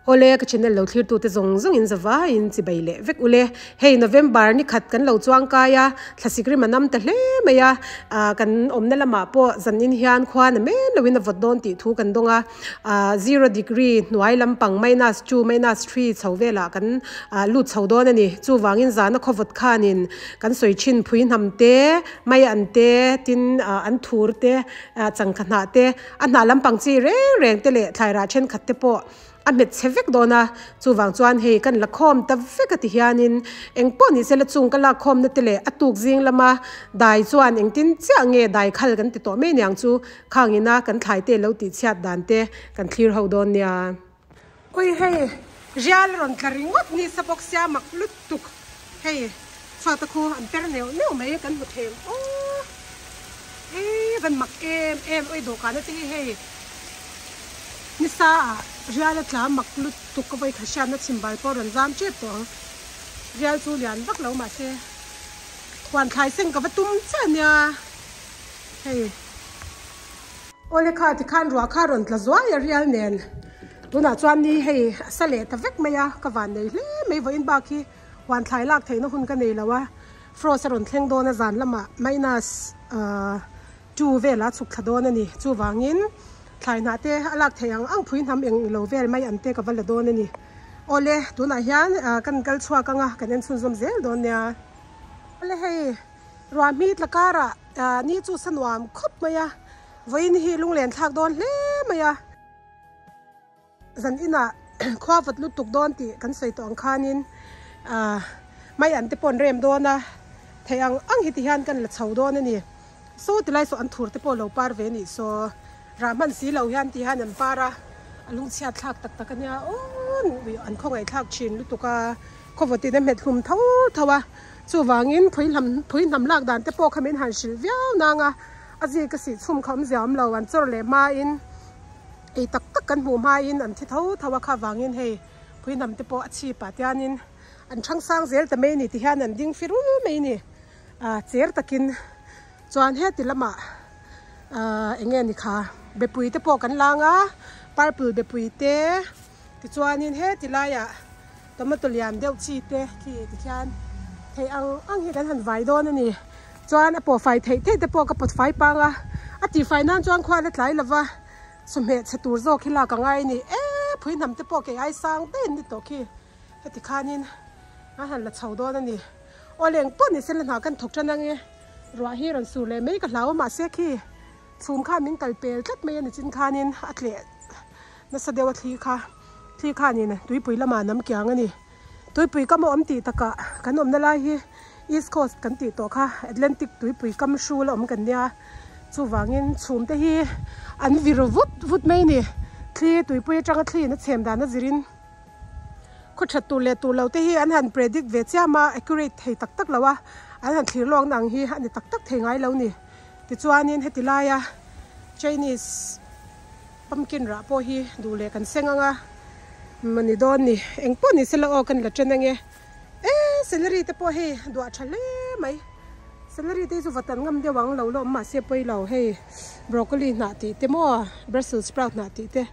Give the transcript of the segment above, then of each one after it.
Awle ka channel lo thlir tute zawng zawng in zavai in chibai leh vek ule. Hei November ni khat kan lo chuang kai a, thlasik rim a nam ta hle mai a, ah kan awmna lamah pawh zan in hian khuan a men lo in a vawt dawn tih thu kan dawng a, ah zero degree hnuai lampang minus two minus three chho velah kan ah lut chho dawn a ni. Chuvangin zana khawvawt khanin kan sawi thin phui hnam te, mai an te, tin ah an thur te, ah changkha hnah te, a hnah lampang chi reng reng te leh thlairah thenkhat te pawh a hmet chhe vek dawn a, chuvang chuan hei kan la khawm ta vek a ti hianin eng pawh ni sela chung ka lak khawmna te leh a tuk zing lama dai chuan engtin chiah nge dai khal kan ti tawh mai niang chu khangina kan thlai te lo tih chhiat dan te kan thlir ho dawn nia. Ui hei rial rawn tla ringawt ni sa bawk sia mak lutuk hei chhuata khu an per neuh neuh mai kan hmu thei ang aw ei van mak em em ui dawhkan te hi hei. Nisa ah rial a tla mak lutuk ka vawikhat hriatna chhimbal pawh rawn zam tep tawh ang. Rial chu lian vak lo mahse huan thlai seng ka va tum chiah ania hei. Awle kha tikhan ruah kha rawn tla zuai a rial nen tunah chuan ni hei a sa leh ta vek mai a ka van nei hle mai vawiin bak hi huan thlai lak theihna hun ka nei lo a frost a rawn thleng dawn a zan lamah minus ahh. Chu vel a chhuk thla dawn a ni. Chuvangin thlai hnah te a lak theih ang ang phui hnam eng ilo vel mai an te ka va la dawn a ni. Awle, tunah hian kan kal chhuak ang a, kan en chhunzawm zel dawn nia. Awle hei, ruah hmi tla karah ni chu sa nuam khawp mai a, vawiin hi lunglen thlak dawn hle mai a. Zan inah khua vat lutuk dawn tih kan sawi tawh ang khanin ah mai an te pawh an rem dawn a, theih ang ang hi ti hian kan la chho dawn a ni. Saw tilai saw an thur te pawh lo par ve a nih saw rah hman si lo hian ti hian an par a, a lungchhiat thlak tak tak a nia aw an khawngaih thlak thin lutuk a, khawvawtin a hmet hlum tho tho a, chuvangin phui hnam phui hnam lak dan te pawh kha min han hrilh viau nang a, a zik a sih chhum kha awmzia awm lo an chawr leh hmain. Ei tak tak kan hmuh hmain an thi tho tho a, kha vangin hei phuihnam te pawh a chhip ah tianin an thang sang zel ta mai a ni ti hian an ding fir ul mai a ni ah cher takin chuan heti lamah ah eng nge ni kha bepui te pawh kan lang a purple bepui te tichuanin heti laiah tomato lian deuh chi te khi tikhian theih ang ang hi kan han vai dawn a ni chuan a pawh fai theih theih te pawh ka pawt fai pang a a tihfai nan chuan khua la tlai lova. Chawhmeh chhe tur zawk hi lak a ngai a ni e, phui hnam te pawh kei ai sang daih an ni tawh khi heti khanin a han la chho dawn a ni. Aw leng pawh ni sela hna kan thawk tan ang e, ruah hi rawn sur leh mai ka hlau a mahse khi chhum khan min kal pel tlat mai a ni chin khanin a tleh nasa deuh a thli kha thli khanin tuipui lamah a nam kiang a ni. Tuipui kam a awm tih takah kan awmna lai hi East Coast kan tih tawh kha Atlantic tuipui kam hrul a awm kan nia chuvangin chhum te hi an vir vut vut mai a ni thli tuipui atanga thli in a chhem dan a zirin khaw that tur leh tur lo te hi an han predict ve chiam a accurate thei tak tak lo a an han thlir lawk na ang hi a ni tak tak thei ngai lo a ni tichuanin heti laia Chinese. Pumpkin rah pawh hi duh leh kan seng ang a, mani dawn ni. Eng pawh ni sela aw kan la chen ange. E celery te pawh hei duah tha hle mai. Celery te hi chu va tan ngam deuh ang lo la awm mahse pawi lo hei broccoli hnah tih te maw brussels sprout hnah tih te.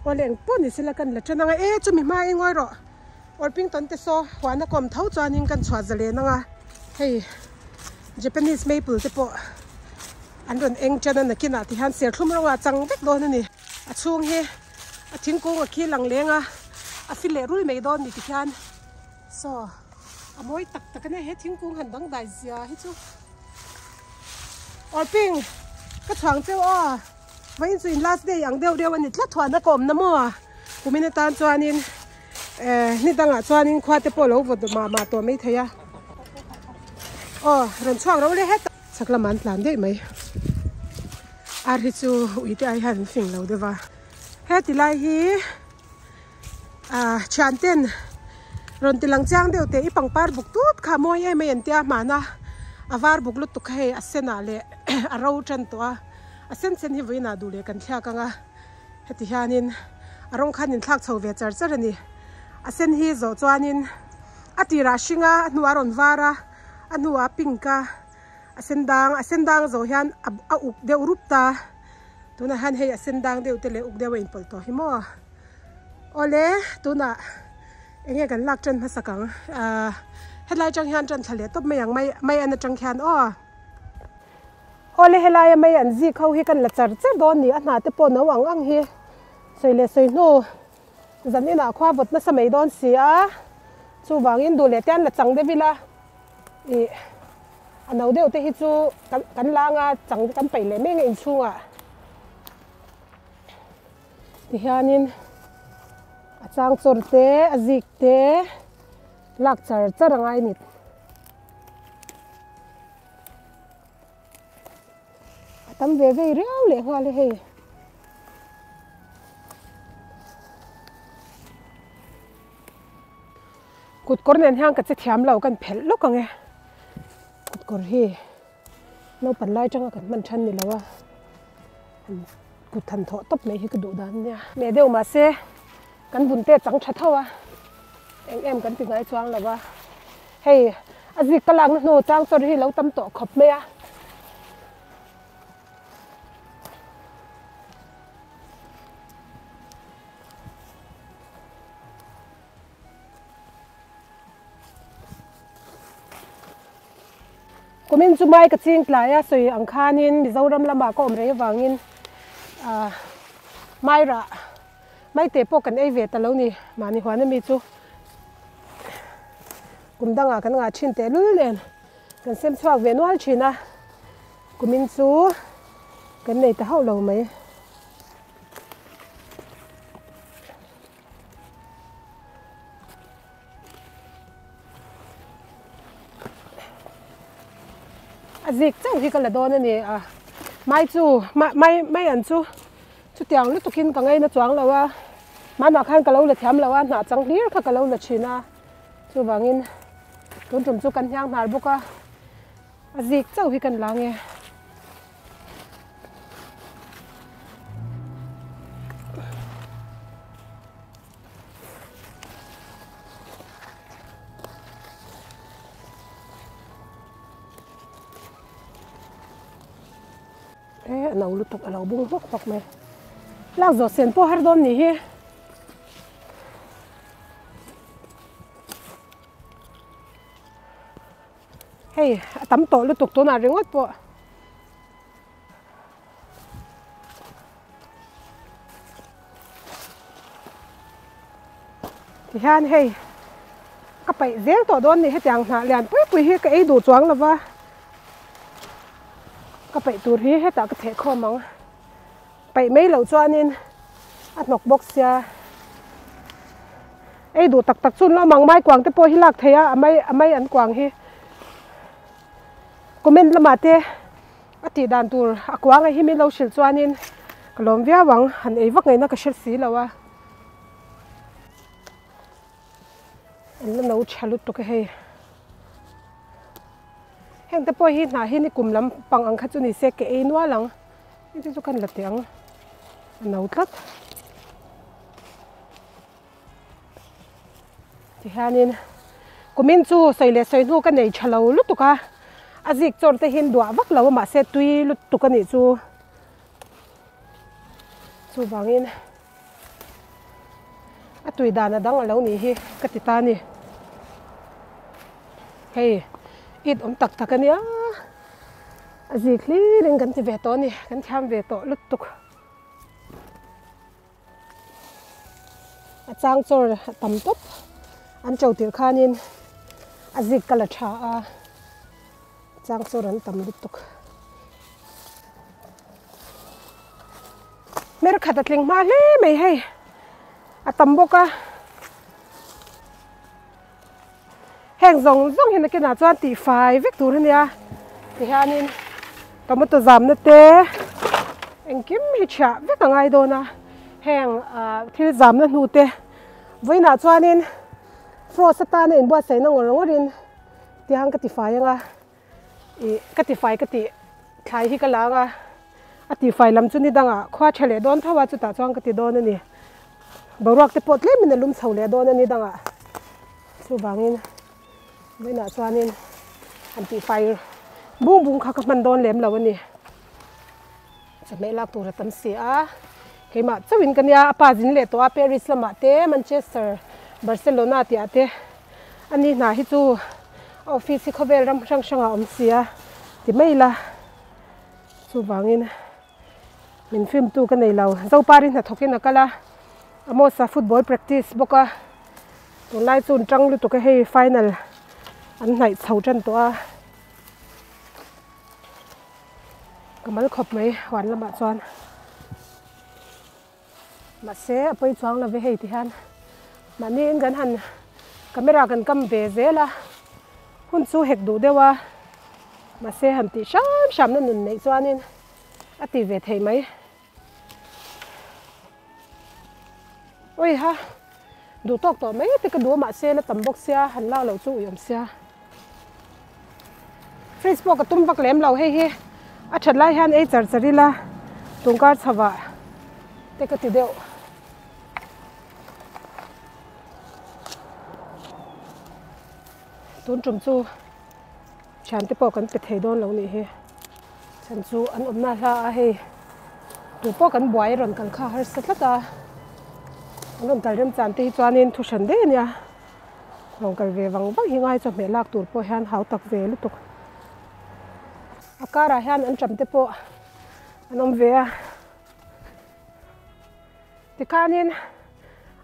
Aw le eng pawh ni sela kan la chen ang a, e chumi hma i ngawi rawh. Orpington te saw huan a kawm tho chuanin kan chhuah zalen ang a, hei Japanese maple te pawh an rawn eng tan a nakinah ti hian serthlum rawngah a chang vek dawn a ni. A chhung hi a thingkung a khi lang leng a, a fi leh rul mai dawn ni ti hian saw a mawi tak tak a nia he thingkung han dangdai zia hi chu. Orping ka chhuang cheu aw vawiin chu in last day ang deuh deuh a ni tlat huan a ka awmna maw kumin atan chuanin. Eh ni dangah chuanin khua te pawh lo vawt mah mah tawh mai thei a aw rawn chhuak ro le het chhak lamah an tlan daih mai ar hi chu ui te ai hian an fing lo deuh va heti lai hi ah thian ten rawn ti lang chiang deuh teh i pangpar buk tut kha mawi em mai an tia hmana a var buk lutuk kha hei a senah leh a ro tan tawh a a sen sen hi vawiinah duh leh kan thliak ang a. Heti hianin a rawng khan inthlak chho ve char char a ni. A sen hi zawh chuanin a tirah a hring a, a hnuah a rawn var a, a hnuah a pink a, a sen dang a sen dang zawh hian a uk deuh rup ta. Tunah hian hei a sen dang deuh te leh uk deuh a inpawlh tawh hi maw. Awle tunah enge kan lak tan hmasak ang ahh hetlai atang hian tan thla leh tawp mai ang mai mai an atang khian aw. Awle helaia mai an zik ho hi kan la char char dawn ni a hna te pawh no ang ang hi sawi leh sawi hnu zan inah khua vawt nasa mai dawn si a chuvangin duh leh te an la chang deuh ila ih a no deuh te hi chu kan kan la anga chang kan paih leh mek a inchhungah. Tihianin a chang chawr te a zik te lak char char a ngai a ni. A tam ve vei riau leh nghal a hei. Kut kawr nen hian ka che thiam lo kan phelh lawk ang e kut kawr hi naupang lai atanga kan hman than ni lo a. Kut han thawh tawp mai hi ka duh dan ania. Meh deuh mahse kan vun te chang tha tho a, eng em kan ti ngai chuang lo a. Hei a zik ka lakna hnu chang chawr hi lo tam tawh khawp mai a. Kumin chu mai ka ching tlai a sawi ang khanin Mizoram lamah ka awm rei avangin ah mai rah mai te pawh kan ei ve ta lo ni mahni huan ami chu kum dangah kan ngah thin teh lul nen kan sem chhuak ve nual thin a kumin chu kan nei ta hauh lo mai. A zik chauh hi ka la dawn a ni a mai chu mai mai an chu chutiang lutukin ka ngaina chuang lo a hmanah khan ka lo la thiam lo a hnah chang hlir kha ka lo la thin a chuvangin tun tum chu kan hniang hnar bawk a a zik chauh hi kan la ang e. E a no lutuk a lo bung hmawk hmawk mai lak zawh sen pawh har dawn nih hi. Hei a tam tawh lutuk tunah ringawt pawh. Tihian hei ka paih zel tawh dawn ni hetiang hnah lian pui pui hi ka ei duh chuang lo va ka paih tur hi hetah ka theh khawm ang paih mai loh chuanin a hnawk bawk sia ei duh tak tak chu an lo awm ang mai kuang te pawh hi lak theih a a mai a mai an kuang hi comment lamah te. A tih dan tur a kuang a hi min lo hrilh chuanin ka lawm viau ang, han ei vak ngaihna ka hre si lo a. An la no tha lutuk a hei. Heng te pawh hi hnah hi ni kum lam pang ang kha chu ni se ke ei nual ang. Heng te chu kan la teh ang, a no tlat. Tihianin kumin chu sawi leh sawi hnu ka nei tha lo lutuk a, a zik chawr te hian duah vak lo a mahse tui lutuk a nih chu chuvangin a tui dan a dang a lo nih hi ka ti ta a ni. Hei it awm tak tak a nia a zik hlirin kan ti ve tawh a ni kan thiam ve tawh lutuk. A chang chawr a tam tawp an to tirh khanin a zik ka la tha a chang chawr an tam lutuk hmer khat a tling hma hle mai hei a tam bawk a heng zawng zawng hi nakinah chuan tih fai vek tur a nia tihianin tomato zamna te engkim hi chhiah vek a ngai dawn a heng ah thil zamna hnu te vawiinah chuanin frost atana inbuatsaihna ngawr ngawrin tiang ka tifai ang a ih ka tifai ka tih thlai hi ka la ang a a tifai lam chu ni dangah khua tha leh dawn tho a chutah chuan ka ti dawn a ni. Boruak te pawh tlemin a lum chho leh dawn a ni dangah chuvangin vawiinah chuanin han tihfai bung bung kha ka hman dawn lem lo a ni. Chawhmeh lak tur a tam si a, Keimah chauhin ka nia, a pa zin leh tawh a, Paris lamah te, Manchester, Barcelona tih ah te a ni hna hi chu a office hi khawvel ram hrang hrang ah a awm si a ti mai ila chuvangin min film tu ka nei lo. Zopari hnathawk in a kal a, Amos-a football practice bawk a, tunlai chu an tang lutuk a hei final an hnaih chho tan tawh a. Ka mal khawp mai huan lamah chuan mahse a pawi chuang lo ve hei ti hian mahni in kan han camera kan kam ve zel a hun chu hek duh deuh a mahse han tih hram hram na nun neih chuanin a ti ve thei mai. Awiha duh tawk tawh mai te ka duh a mahse la tam bawk sia han lak loh chu uiawm sia. Fridge pawh ka tum vak lem lo hei hi a that lai hian ei char char ila tungkar chho ah te ka ti deuh. Tun tum chu thian te pawh kan pe thei dawn lo nih hi chhan chu an awmna hla a hei tu pawh kan buai rawn kal kha harsa tlat a an rawn kal remchan te hi chuanin thu hran daih a nia. Rawn kal ve vang vang hi ngai chawhmeh lak tur pawh hian hau tak ve lutuk. A karah hian an ṭam te pawh an awm ve a. Tikhanin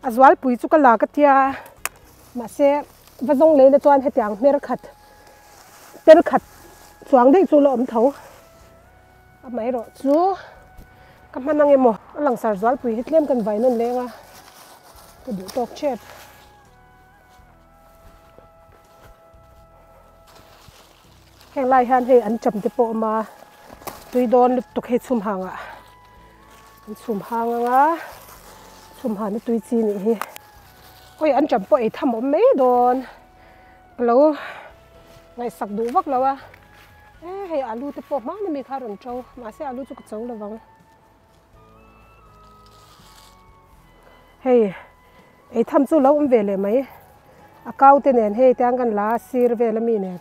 a zualpui chu ka la ka tia mahse va zawng lei la chuan hetiang hmer khat per khat chuang daih chu la awm tho. Amaherawh chu ka hman ang emaw a langsar zualpui hi tlem kan vai nawn leng a ka duh tawk tep. Heng lai hian hei an cham te pawh a awm a tui dawn lutuk hei chhum hang ah an chhum hang ang a chhum hana tui chi nih hi awi an cham pawh ei tham a awm mai dawn ka lo ngaihsak duh vak lo a e hei alu te pawh hman ami kha a rawn to mahse alu chu ka cho lo vang. Hei ei tham chu lo awm ve leh mai a kau te nen hei tiang kan la a sir vel ami nen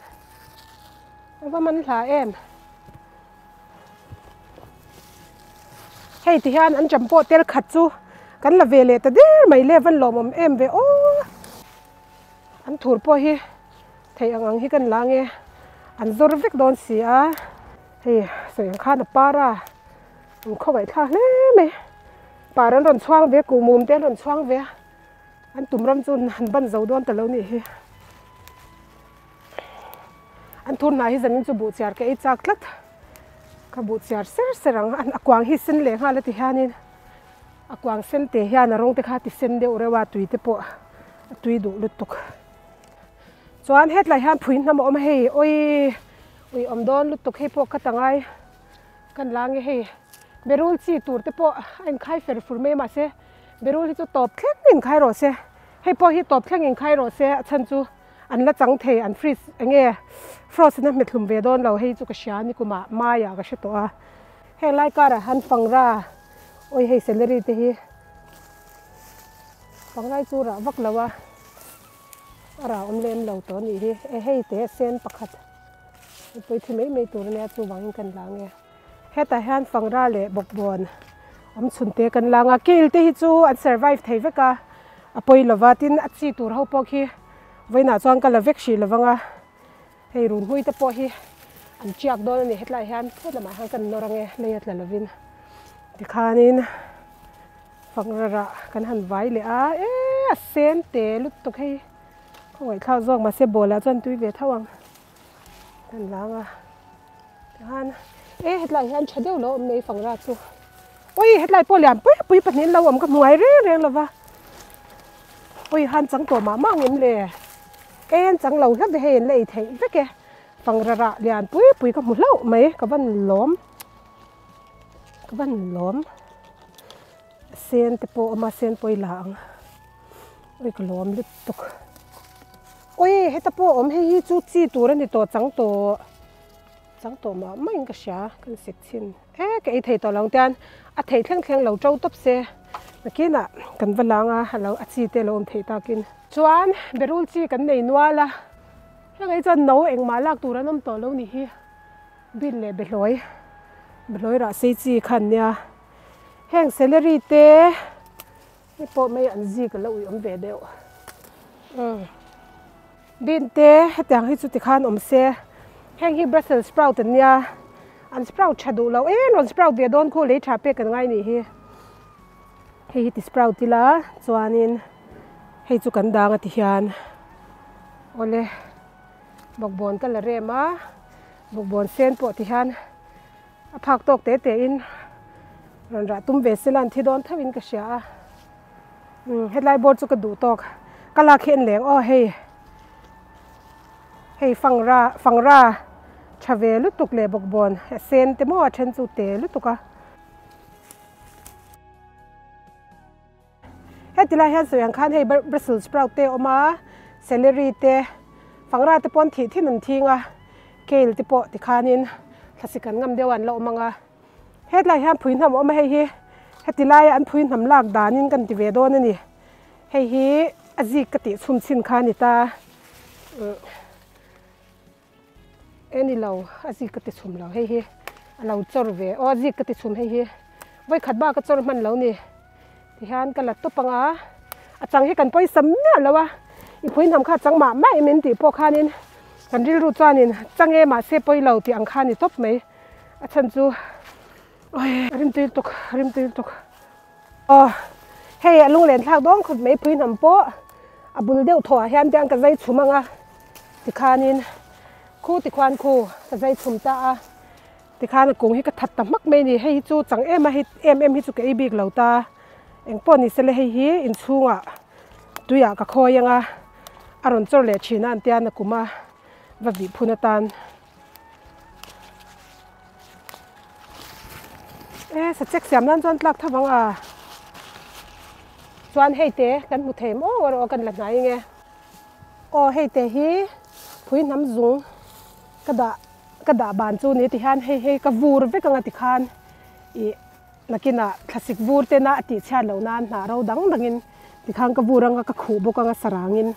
a va man hla em hei ti hian an ṭam pawh tel khat chu kan la ve leh ta der mai le van lawmawm em ve aw an thur pawh hi thei ang ang hi kan la nge an zawr vek dawn si a hei sawi ang khan a par a. An khawngaih thlak hle mai. Par an rawn chhuang ve, kuhmum te an rawn chhuang ve a, an tum ram chu han ban zo dawn ta lo nih hi. An thur hnah hi zanin chu buh chiar ka ei chak tlat. Ka buh chiar ser ser ang, a kuang hi sen leh nghal a ti hianin a kuang sen te hian a rawng te kha a ti sen deuh reuh a, tui te pawh a tui duh lutuk. Chuan hetlai hian phui hnam a awm a hei, awii ui awm dawn lutuk hei pawh ka ta ngai. Kan la nge hei berul chi tur te pawh a inkhai fer fur mai a mahse berul hi chu tawp thleng inkhai rawh se hei pawh hi tawp thleng inkhai rawh se a chhan chu an la chang thei an freeze eng nge frost in a hmet hlum ve dawn lo hei chu ka hria ni kumah mai ah ka hre tawh a heng lai karah han fangra awi hei celery te hi fangai chu rah vak lo a a rah awm lem lo tawh a nih hi e hei te sen pakhat. Mipui thi mai mai tur ania chuvangin kan la nge. Hetah hian Fangra leh Bawkbawn awm chhun te kan la anga kil te hi chu an survive thei vek a, a pawi lova tin a chi tur ho pawh khi vawiinah chuan ka la vek hrih lovang a, hei runhmui te pawh hi an tiak dawn a ni hetlaiah hian phut lamah hian kan nawr ange lei a tla lovin tikhanin Fangra rah kan han vai leh a, e a sen te lutuk hei. Khawngaih thlak zawk mahse ball ah chuan tui ve tho ang kan lang a tihian e hetlai hian tha deuh lo awm mai fangra chu ui hetlai pawh lian pui pui pahnih an lo awm ka hmu ngai reng reng lova ui han chang tawh mah mah ang em le e an chang lo hlauh ve hei an la ei theih vek e fangra rah lian pui pui ka hmu hlauh mai ka van lawm ka van lawm sen te pawh a awm a sen pawh i la ang. Ui ka lawm lutuk. Ui heta pawh a awm hei hi chu chi tur a ni tawh chang tawh chang tawh mah mah in ka hria kan sik chhin e ka ei thei tawh lo ang tian a thei thleng thleng lo to tawp se nakinah kan va lang a a lo a chi te a lo awm theih takin. Chuan berul chi kan nei nual a heng ai chuan no engmah lak tur an awm tawh lo ni hi bin leh behlawi behlawi rah sei chi khan nia. Heng celery te hei pawh mai an zik a lo ui awm ve deuh. Umm bean te hetiang hi chu tikhan awm se heng hi Brussels sprout an nia an sprout tha duh loh em rawn sprout ve dawn khu lei tha pek an ngai nih hi. Hei hi ti sprout ila chuanin hei chu kan dang a ti hian awle bawkbawn ka la rem a bawkbawn sen pawh ti hian a phak tawk te te in rawn rah tum ve sela an thi dawn tho in ka hria a umm hetlai board chu ka duh tawk ka lak hi en leng aw hei hei fangra fangra tha ve lutuk leh bawkbawn a sen te maw a then chu te lutuk a. Heti lai hian sawi ang khan hei Brussels sprout te a awm a, celery te, fangra te pawh an thih thin an thing a, kale te pawh tikhanin thlasik an ngam deuh a an la awm ang a. Hetlai hian phui hnam a awm a hei hi heti laia an phui hnam lak danin kan ti ve dawn a ni. Hei hi a zik ka tih chhun chhin kha a ni ta. E ni lo, a zik ka ti chhum lo hei hi a lo chawr ve aw a zik ka ti chhum hei hi vawikhat bak a chawr hman lo ni tihian ka la tawp ang a a chang hi kan pawisa miah lo a i phui hnam kha a chang mah mah em in tih pawh khanin kan rilru chuanin chang e mahse pawi lo tih ang kha a ni tawp mai a chhan chu awi a rimtui lutuk a rimtui lutuk aw hei a lunglen thlak dawn khawp mai phui hnam pawh a bul deuh thawh ah hian tiang ka zai chhum ang a. Tikhanin khu tikhuan khu ka zai chhum ta a, tikhan a kung hi ka that ta hmak mai a ni. Hei hi chu chang em a hei em em hi chu ka ei bik lo ta. Engpawh ni sela hei hi inchhungah tuiah ka khawi ang a, a rawn chawr leh thin a an tia nakum a va vih phun atan. E sachek siam nan chuan tlak tho ang a, chuan hei te kan hmu thei maw erawh kan la hnai ang e. Aw hei te hi phui hnam zung ka dah ka dah ban chu ni tihian hei hei ka vur vek anga tikhan ih nakinah thlasik vur tena a tih chhiat loh nan hnah ro dang dangin tikhan ka vur anga ka khuh bawk anga sarangin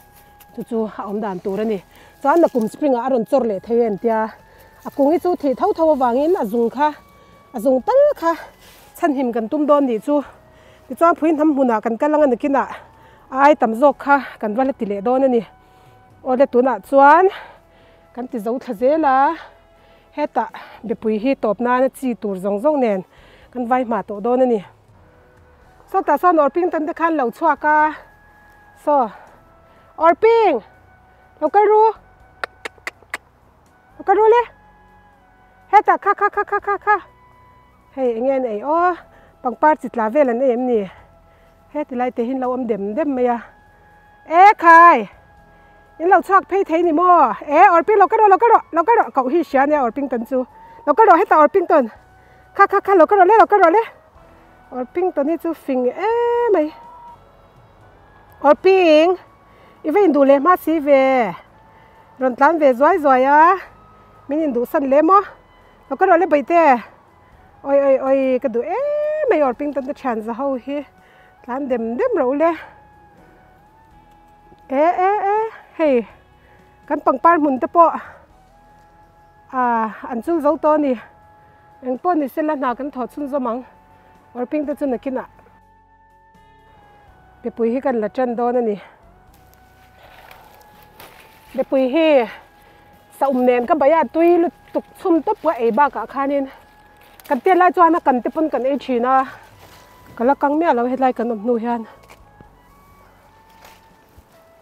chu chu a awm dan tur a ni. Chuan nakum spring ah a rawn chawr leh thei em tia a kung hi chu thih tho tho avangin a zung kha a zung tal kha chhanhim kan tum dawn nih chu tichuan phui hnam hmunah kan kal anga nakinah A ai tam zawk kha kan va la ti leh dawn a ni. Awle tunah chuan kan ti zo thla zel a, hetah bepui hi tawp nana chi tur zawng zawng nen kan vai hma tawh dawn a ni. Sawtah sawn Orpington te khan lo chhuak a, saw Orping! Lo kal ru! Lo kal ru le! Hetah kha kha kha kha kha kha! Hei eng nge an ei aw, pangpar chi tla vel an ei em ni? He ti lai te hi an lo awm dem dem mai a. E khai! In lo chhuak phei thei ni maw? E Orping lo kal rawh, lo kal rawh, lo kal rawh koh hi hria ania Orpington chu. Lo kal rawh hetah Orpington. Kha kha kha lo kal rawh le, lo kal rawh le. Orpington hi chu fing em mai. Orping! I va induh leh hma si ve. Rawn tlan ve zuai zuai a. Min induh san le maw? Lo kal rawh le Bawihte. Oi oi oi ka duh em mai Orpington te thian za ho hi tlan dem dem rawh ule e e e hei kan pangpar hmun te pawh ah an chul zo tawh a ni eng pawh ni sela hna kan thawh chhun zawm ang Orpington chu nakinah mipui hi kan la tan dawn a ni mipui hi saum nen ka bai a tui lutuk chhum tawp ka ei bakah khanin kan tet lai chuan a kan te pawn kan ei thin a ka la kang miah lo hetlai kan awm hnu hian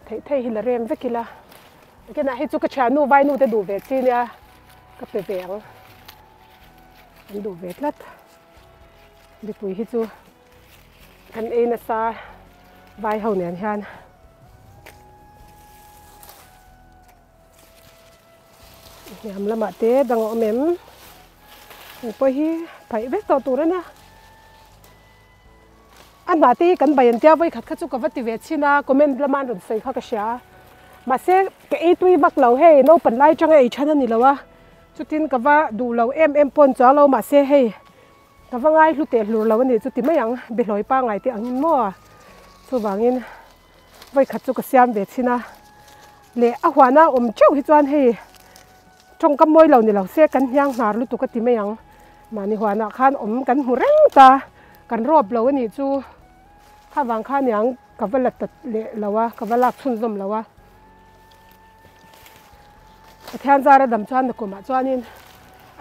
theih theih hi la rem vek ila nakinah hei chu ka thiannu vainu te duh ve chi nia ka pe ve ang an duh ve tlat mipui hi chu. Kan ei nasa vai ho nen hian hniam lamah te dang a awm em heng pawh hi paih vek tawh tur a nia a hnah te hi kan bai an tia vawikhat kha chu ka va ti ve chhin a comment lama an rawn sawi kha ka hria a mahse ka ei tui vak lo hei naupang lai atanga ei than a ni lo a chutin ka va duh lo em em pawh an chuang lo mahse hei. Ka va ngai hlu teh hlur lo a nih chu ti mai ang, behlawi pangngai te angin maw? Chuvangin vawikhat chu ka siam ve chhin a, leh a huana awm teuh hi chuan hei tawngkam mawi lo ni lo se kan hniang hnar lutuk a ti mai ang. Mahni huanah khan awm kan hmu reng ta, Kan rawp lo a nih chu kha vang kha aniang ka va la ta leh lo a, ka va lak chhunzawm lo a. Pathian zara dam chuan nakumah chuanin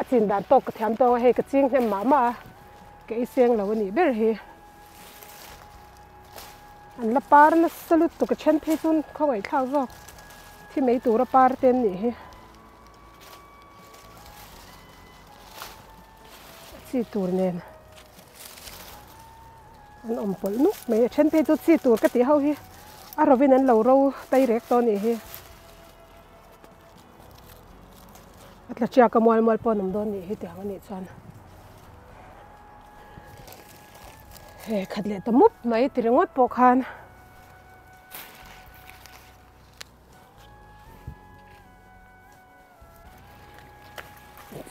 a chin dan tawk ka thiam tawng a, hei ka ching hnem mah mah a, ka ei seng lo a nih ber hi. An la par nasa lutuk a then phei chuan khawngaihthlak zawk thi mai tura par te an nih hi. A chi tur nen an awm pawlh nuk mai a then phei chu chi tur ka tih ho hi a rovin an lo ro tai rek tawh a nih hi. A tla chiak a mual mual pawh an awm dawn nih hi tiang a nih chuan he khat leh ta mup mai ti ringawt pawh khan.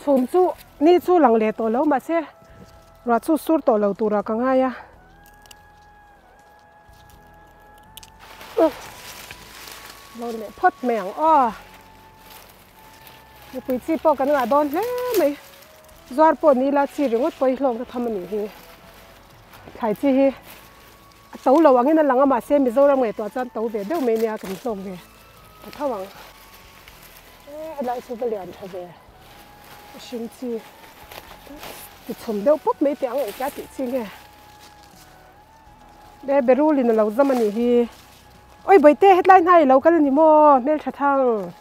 Chhum chu ni chu lang leh tawh lo mahse ruah chu sur tawh lo turah ka ngai a. Dawn leh phawt mai ang aw. Mipui chi pawh kan ngah dawn hle mai. Zuar pawh ni ila chi ringawt pawh hi hlawk na tham a nih hi. Thlai chi hi a to lo angin a lang a mahse Mizoram ngaihtuah chuan to ve deuh mai nia kan hlawk ve ta tho ang. E helai chu va lian tha ve a hring chi ti chhawm deuh pawp mai teh ang engtia tih chi nge. Be berulin a lo zam a nih hi. Oi bawihte hetlai hnai i lo kal a ni maw hmeltha thang.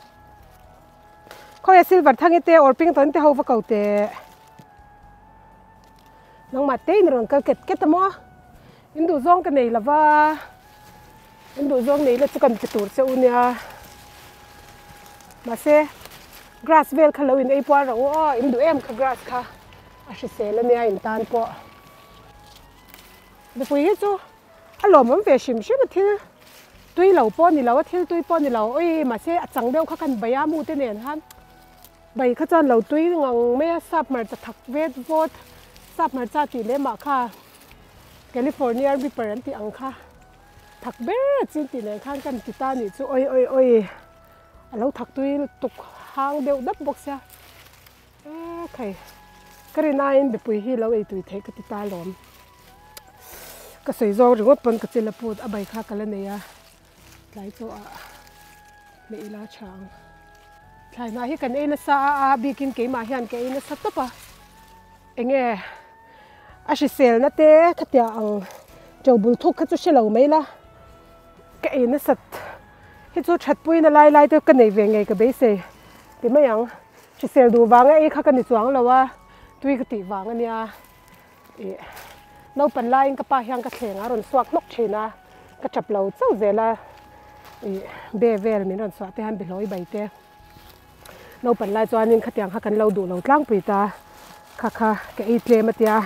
Khawi silver thangi te or ping tawn te ho va ko teh. Nangmah te in rawn kal ket ket a maw. In duh zawng ka nei lova. In duh zawng nei la chu kan pe tur che u nia. Mahse grass vel kha lo in ei puar rawh u aw in duh em kha grass kha a hrisel a nia in tan pawh. Mipui hi chu a lawmawm ve hrim hrim a thil tui lo pawh a ni lo a thil tui pawh a ni lo oi mahse a chang deuh kha kan bai a mu te nen khan bai kha chuan lo tui ngang mai a sap hmarcha thak vet vawt sap hmarcha tih leh mah kha California Reaper an tih ang kha thak ber a chin tih nen khan kan ti ta a nih chu oi oi oi a lo thak tui lutuk hang deuh dap bawk sia. E khai, ka rin aiin mipui hi lo ei tui theih ka ti ta alawm. Ka sawi zawng ringawt pawn ka chil a put a bai kha ka la nei a, tlai chaw ah hmeh ila tha ang. Thlai hnah hi kan ei nasa a, a bikin keimah hian ka ei nasa tawp a, enge a hriselna te khatiang ang to bul thuk kha chu hre lo mai la, ka ei nasat hi chu thatpuina lai lai te ka nei ve ngei ka beisei ti mai ang. Hrisel duh vanga ei kha ka ni chuang lo a, tui ka tih vang a nia. Ih, naupan laiin ka pa hian ka thleng a rawn suak hnawk thin a, ka tap lo chauh zel a. Ih, be vel min rawn suah te hian behlawi bai te. Naupan lai chuanin khatiang kha kan lo duh lo tlangpui ta, kha kha ka ei tlem a tia.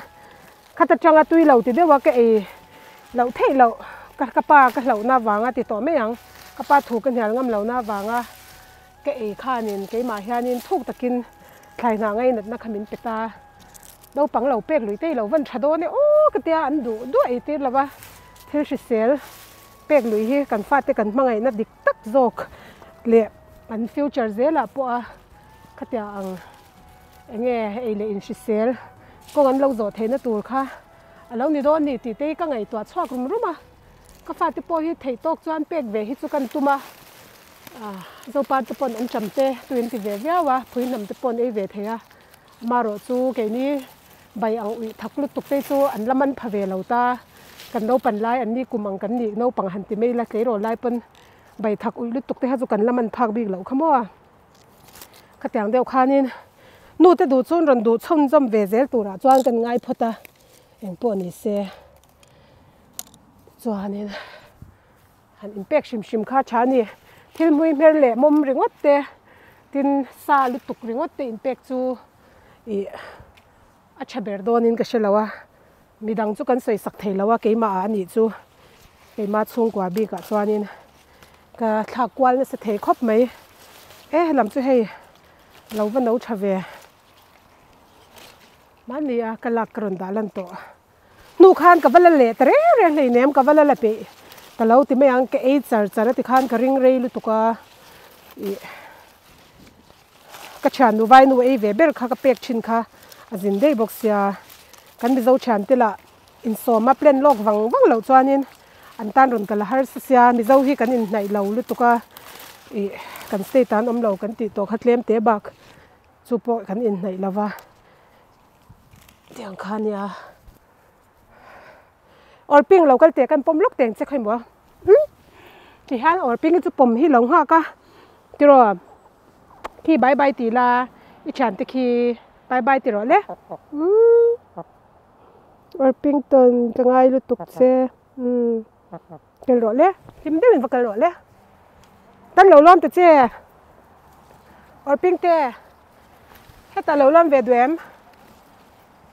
Khat atanga tui lo ti deuh a ka ei loh theih loh, ka ka pa ka hlauhna avanga ti tawh mai ang, ka pa thu ka hnial ngam lohna avanga. Ka ei khanin keimah hianin thuk takin thlai hna ngainatna kha min pe ta. Naupang lo pek lui te i lo van tha dawn e aw ka tia an duh duah ei tir lo va, thil hrisel pek lui hi kan fate kan hmangaihna dik tak zawk leh an future zelah pawha khatia ang enge ei leh inhrisel kawng an lo zawh theihna tur kha a lo ni dawn ni tih te hi ka ngaihtuah chhuak rum rum a. Ka fate pawh hi theih tawk chuan pek ve hi chu kan tum a. Zopa te pawn an cham te tui an ti ve viau a, phui hnam te pawh an ei ve thei a, amaherawh chu keini bai ang uih thak lutuk te chu an la man pha ve lo ta, kan naupan lai an ni kum ang kan nih naupang han ti mai ila tleirawl lai pawn bai thak uih lutuk te kha chu kan la man phak bik loh kha maw. Khatiang deuh khanin nu te duh chuan rawn duh chhunzawm ve zel turah chuan kan ngai phawt a, engpawh ni se chuanin. Han inpek hrim hrim kha tha a ni. Thil hmui hmer leh mawm ringawt te, tin sa lutuk ringawt te inpek chu ih a tha ber dawnin ka hre lo a. Midang chu kan sawi sak thei lo a, keimah ah a nih chu. Keimah chhungkua bikah chuanin ka thlak kual nasa thei khawp mai. E helam chu hei lo va no tha ve. Mahni a ka lak ka rawn dah lan tawh. Hnu khan ka va la leh ta reng reng hleinem ka va la la peih ta lo ti mai ang ka ei char char a ti khan ka ring rei lutuk a ih ka thiannu vainu ei ve ber kha ka pek thin kha a zin daih bawk sia kan mizo thiante lah Insawma plan lawk vang vang loh chuanin an tan rawn kal a harsa sia, Mizo hi kan inhnaih lo lutuk a, ih kan state ah an awm lo kan tih tawh kha tlem te bak chu pawh kan inhnaih lo va, tiang kha nia. Awrping lo kal teh kan pawm lawk teng che khawi maw umm ti hian awrping hi chu pawm hi lo nghak a tiraw khi bye bye ti la i thiante khi bye bye ti rawh le umm Orpington ka ngai lutuk che umm kal rawh le hlim deuhin va kal rawh le tan lo lawm ta che Orpingte hetah lo lawm ve duh em.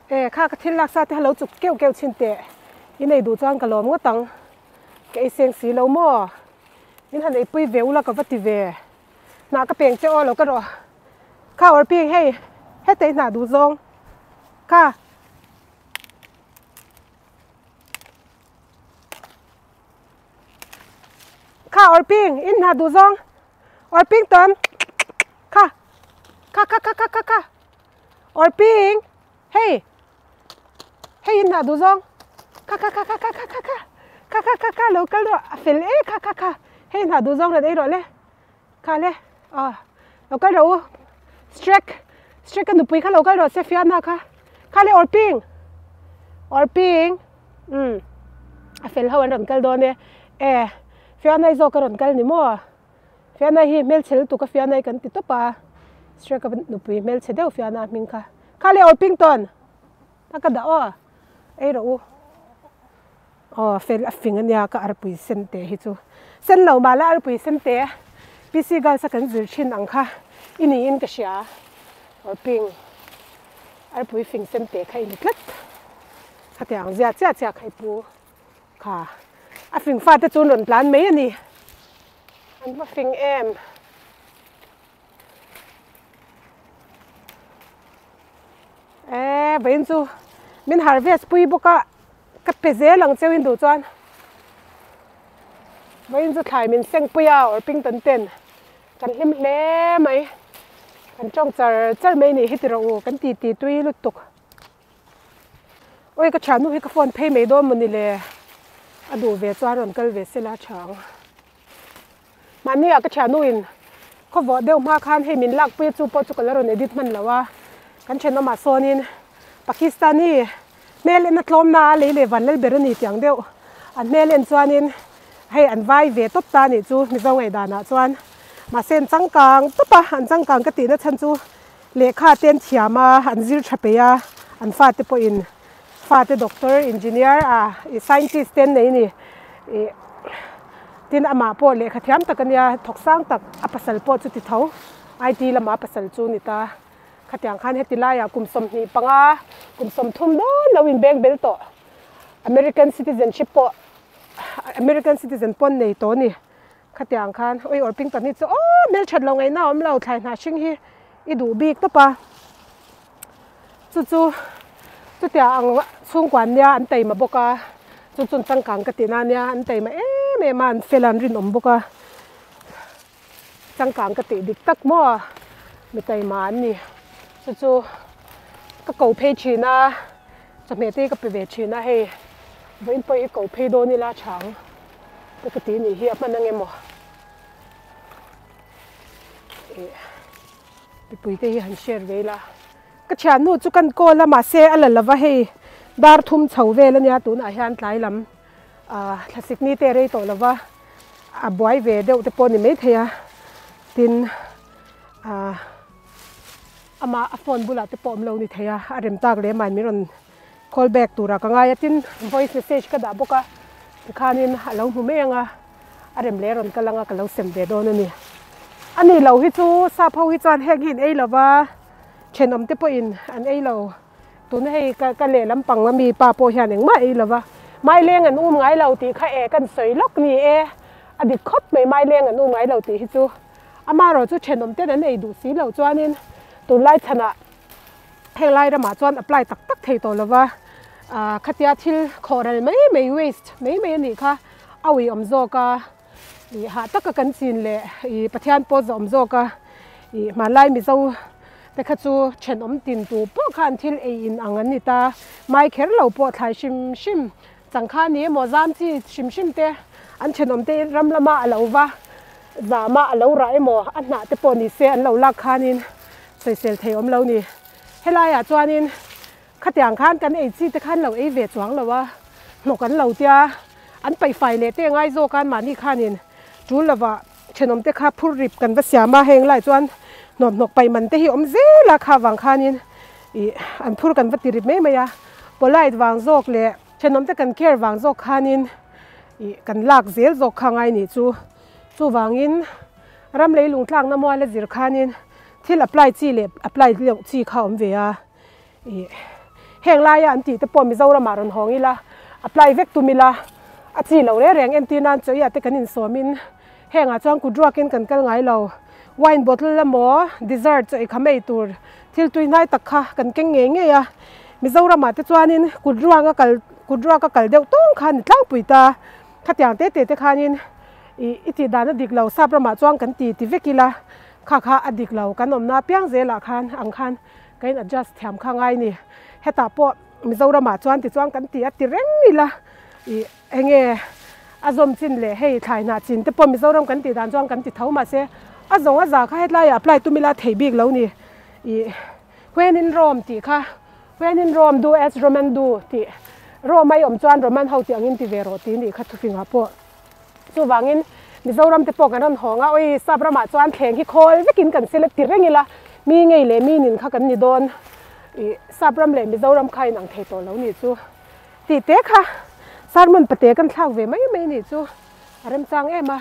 E, kha ka thil laksa te kha lo chuk keuh keuh chhin teh, i nei duh chuan ka lawm ngawt ang, ka ei seng si lo maw? Min han eipui ve ula ka va ti ve, hnah ka peng che aw lo ka rawh, kha awrping hei hetei hnah duh zawng kha. Kha awrping in hnah duh zawng, awrping tawn kha kha kha kha kha kha. Awrping, hei, hei in hnah duh zawng, kha kha kha kha kha kha kha kha kha kha kha kha lo kal rawh, a fel e kha kha kha, hei hnah duh zawng rawn ei rawh le, kha le, aw lo kal rawh u, Shrek, Shrek a nupui kha lo kal rawh se Fiona kha, kha le Awrping, Awrping, umm a fel ho an rawn kal dawn e, e Fiona i zawk a rawn kal ni maw? Fiana hi hmelchhe lutuk a Fiana hi kan ti tawp a, Shrek-a nupui hmelchhe deuh Fiana hming kha. Kha le Orpington! A ka dah aw, ei rawh u. Aw fel a fing ania ka arpui sen te hi chu. Sen lo mah la arpui sen te PC Girls a kan zir thin ang kha i niin ka hria. Orping arpui fing sen te kha i ni tlat. Khatiang zia chiah chiah kha i pu. Kha a fing fate chu an rawn tlan mai a ni. An va fing em. E vawiin chu min harvest pui bawk a ka pe zel ang cheu in duh chuan vawiin chu thlai min seng pui a Orpington ten kan hlim hle mai kan tawng char char mai nih hi ti rawh u kan ti ti tui lutuk. Awi ka thiannu hi ka phone phei mai dawn mawni le a duh ve chuan rawn kal ve sela tha ang. Mahni ah ka thiannu in khawvawh deuh hma khan hei min lak pui a chu pawh chu ka la rawn edit hman lo a kan thenawm ah sawn in Pakistani hmel en a tlawm na a lei leh van lal ber a ni tiang deuh an hmel en chuan in hei an vai ve tawp ta nih chu Mizo ngaihdan ah chuan mahse an changkang tawp a an changkang ka tih na chhan chu Lehkha te an thiam a, an zir tha peih a, an fate pawhin fate doctor, engineer ah ih scientist te an nei a ni. Ih tin amah pawh lehkha thiam tak a nia, thawk sang tak a pasal pawh chu ti tho, IT lamah a pasal chu a ni ta. Khatiang khan heti laiah kum 25, kum 30 dawn lo inbeng bel tawh American citizenship pawh American citizen pawh an nei tawh a ni. Khatiang khan ui awrping pahnih chu aw hmelthat lo ngaihna a awm lo thlai hnah hring hi i duh bik tawp a, chu chu chutia ang chhungkua nia an taima bawk a, chu chu changkang ka tihna ania an taima em em a an fel a an rinawm bawk a, changkang ka tih dik tak maw mi taima an ni, chu chu ka ko phei thin a chawhmeh te hi ka pe ve thin a hei vawiin pawh hi ko phei dawn ila chhang. Te ka ti nih hi a hman ange maw ih mipui te hi han share ve ila ka thiannu chu kan call a mahse a la lova hei dar thum chho vel ania tunah hian tlai lam ah thlasik ni te a rei tawh lova a buai ve deuh te pawh a ni maithei a tin ah amah a phone bulah te pawh awm lo ni thei a a rem tak leh mahni min rawn Call back turah ka ngai a, tin voice message ka dah bawk a, tikhanin a lo hmu mai ang a, a rem leh rawn kal ang a, ka lo sem ve dawn a ni. A ni lo hi chu sap ho hi chuan heng hi an ei lo va, thenawm te pawhin an ei lo, tuna hei ka ka lehlam pang ami pa pawh hian engmah ei lo va, maileng an um ngai lo tih kha e kan sawi lawk ni e, a dik khawp mai maileng an um ngai lo tih hi chu, amaherawh chu thenawm ten an ei duh si lo chuanin tunlai chhanah Heng lai ramah chuan apply tak tak thei tawh lova, ah khatia thil khawhral mai mai waste mai mai a nih kha a ui awm zawk a, ih hah taka kan chin leh ih Pathian pawh zawh awm zawk a, ih hmanlai Mizo Te kha chu thenawm tin tu pawh khan thil ei in ang an ni ta. Mai kher lo pawh thlai hrim hrim changkha ni emaw zam chi hrim hrim te an thenawm te ram lama a lo va zama a lo rah emaw a hnah te pawh ni se an lo lak khanin sawisel thei awm lo ni. Helaiah chuanin khatiang khan kan ei chi te khan lo ei ve chuang lo a, hnawk an lo tia an paihfai leh te ngai zawk a mahni khanin tul lovah thenawm te kha phur rip kan va siam a, heng lai chuan hnawm hnawk paih man te hi awm zel a kha vang khanin ih an phur kan va ti rip mai mai a, polite vang zawk leh thenawm te kan care vang zawk khanin ih kan lak zel zawk kha ngai nih chu. Chuvangin ram leilung tlakna mual a zir khanin thil apply chi leh apply loh chi kha a awm ve a, ih heng laia an tih te pawh Mizoramah rawn hawng ila apply vek tum ila a chi lo reng reng entir nan chawiah te kan insawmin hengah chuan kut ruakin kan kal ngai lo wine bottle emaw dessert chaw eikham ei tur thil tui hnai tak kha kan keng ngei ngei a, Mizoramah te chuanin kut ruanga kal kut ruaka kal deuh tawng kha a ni tlangpui ta. Khatiang te te te khanin ih i tih dan a dik lo, sap ramah chuan kan ti ti vek ila, kha kha a dik lo, kan awmna piang zelah khan ang khan ka in adjust thiam kha ngai ni. Hetah pawh Mizoramah chuan tichuan kan ti a ti reng ila, ih enge a zawm chin leh hei thlai hnah chin te pawh Mizoram kan tih dan chuan kan ti tho mahse a zawng a za kha hetlaiah apply tum ila thei bik lo ni. Ih when in Rome tih kha. When in Rome do as Roman do tih Rome a i awm chuan Roman ho tih angin ti ve rawh tih nih kha thufingah pawh. Chuvangin Mizoram te pawh kan rawn hawng a, awi sap ramah chuan thleng hi khawl vekin kan sel a ti reng ila, mi ngei leh mi nin kha kan ni dawn ih sap ram leh Mizoram kha inang thei tawh lo nih chu tih te kha sermon pate kan thlak ve mai mai nih chu a remchang em a.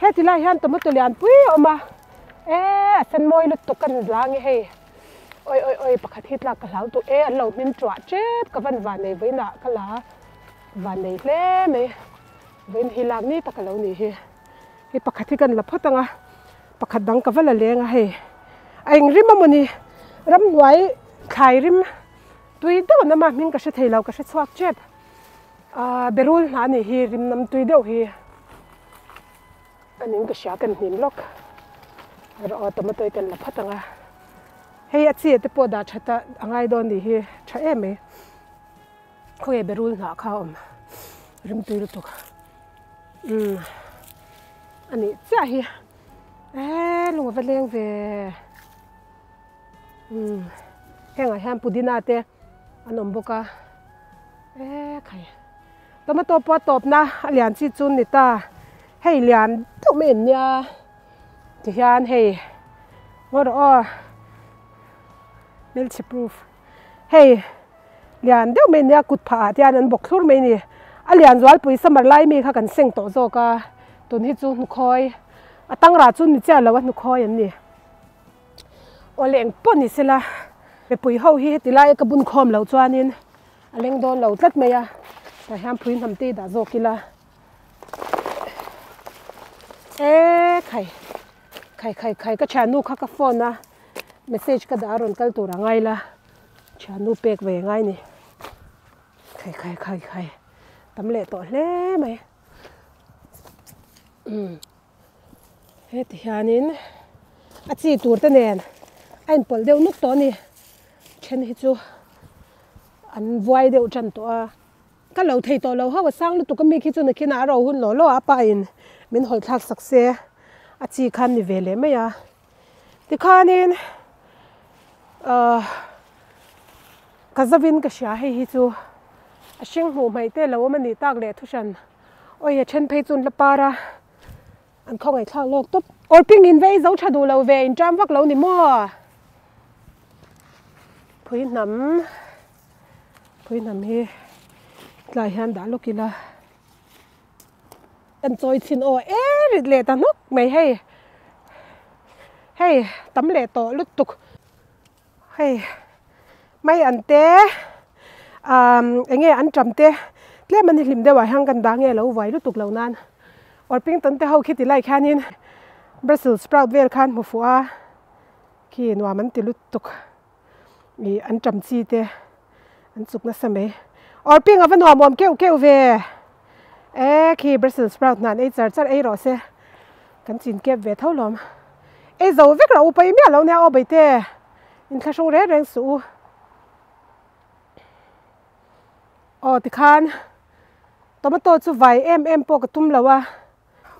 Heti lai hian tomato lian pui a awm a, e a sen mawi lutuk ka ni la nge hei. Oi oi oi pakhat hi tlak ka hlau duh e an lo hmin tuah tep ka van van nei vawiinah ka la van nei hle mai vawiin hi lak ni tak a lo nih hi hei pakhat hi kan la phawt ang a pakhat dang ka va la leng a hei a eng rim a mawni ramhnuai thlai rim tui deuh an awm a hming ka hre thei lo ka hre chhuak tep ah berul hnah a nih hi rim nam tui deuh hi. A ning ka hria kan hnim lawk rawh aw tomato hi kan la phawt ang a hei a chi te pawh dah that a a ngai dawn nih hi tha em mai khawnge berul hnah kha a awm rimtui lutuk umm a nih chiah hi eee lung a va leng ve umm hengah hian pudina te an awm bawk a eee khai. Tomato pawh a tawpna a lian chi chu ni ta, hei lian deuh mai an nia tihian hei ngaw rawh aw hmelchhe proof hei lian deuh mai an nia kut phah ah te hian an bawk thlur mai a ni a lian zualpui summer lai mi kha kan seng tawh zawk a tun hi chu hnukhawi a tangrah chu ni chiah lo a hnukhawi an ni. Aw leh engpawh ni sela mipui ho hi heti laia ka bun khawm loh chuanin A leng dawn lo tlat mai a, tah hian phui hnam te i dah zawk ila. E khai khai khai khai ka thiannu kha ka phone a message ka dah a rawn kal tur a ngai la thiannu pek ve ngai ni khai khai khai khai tam leh tawh hle mai umm heti hianin a chi tur te nen a inpawlh deuh nuk tawh a ni then hi chu. An vuai deuh tan tawh a, ka lo thei tawh lo ho a sang lutuk a mi khi chu nakinah a ro hun law law a pa in min hawl thlak sak se a chi khan ni ve leh mai a tikhanin ahh ka zavin ka hria hei hi chu a hring hmuh hmaih te lo awm a nih tak leh thuhran awi a then phei chu an la par a an khawngaih thlak lawk tawp awr ping in vei zo tha duh lo ve in ṭam vak lo ni maw. Phui hnam phui hnam hi tlai hian dah lawk ila kan chawi chhin aw e rit leh ta hnawk mai hei hei tam leh tawh lutuk hei mai an te ah eng nge an ṭam te tlem an hlim deuh ah hian kan dah nge lo vuai lutuk lo nan Orpington te ho khi ti lai khianin Brussels sprout vel khan hmu fuh a. Khi nuam an ti lutuk ih an ṭam chi te an chuk nasa mai. Awrping a va nuam awm keuh keuh ve e khi Brussels sprout hna an ei char char ei rawh se kan chin kep ve tho lawm. Ei zo vek rawh u pawi miah lo nia aw baite Inthlahrung reng reng suh u. Aw tikhan tomato chu vai em em pawh ka tum lo a.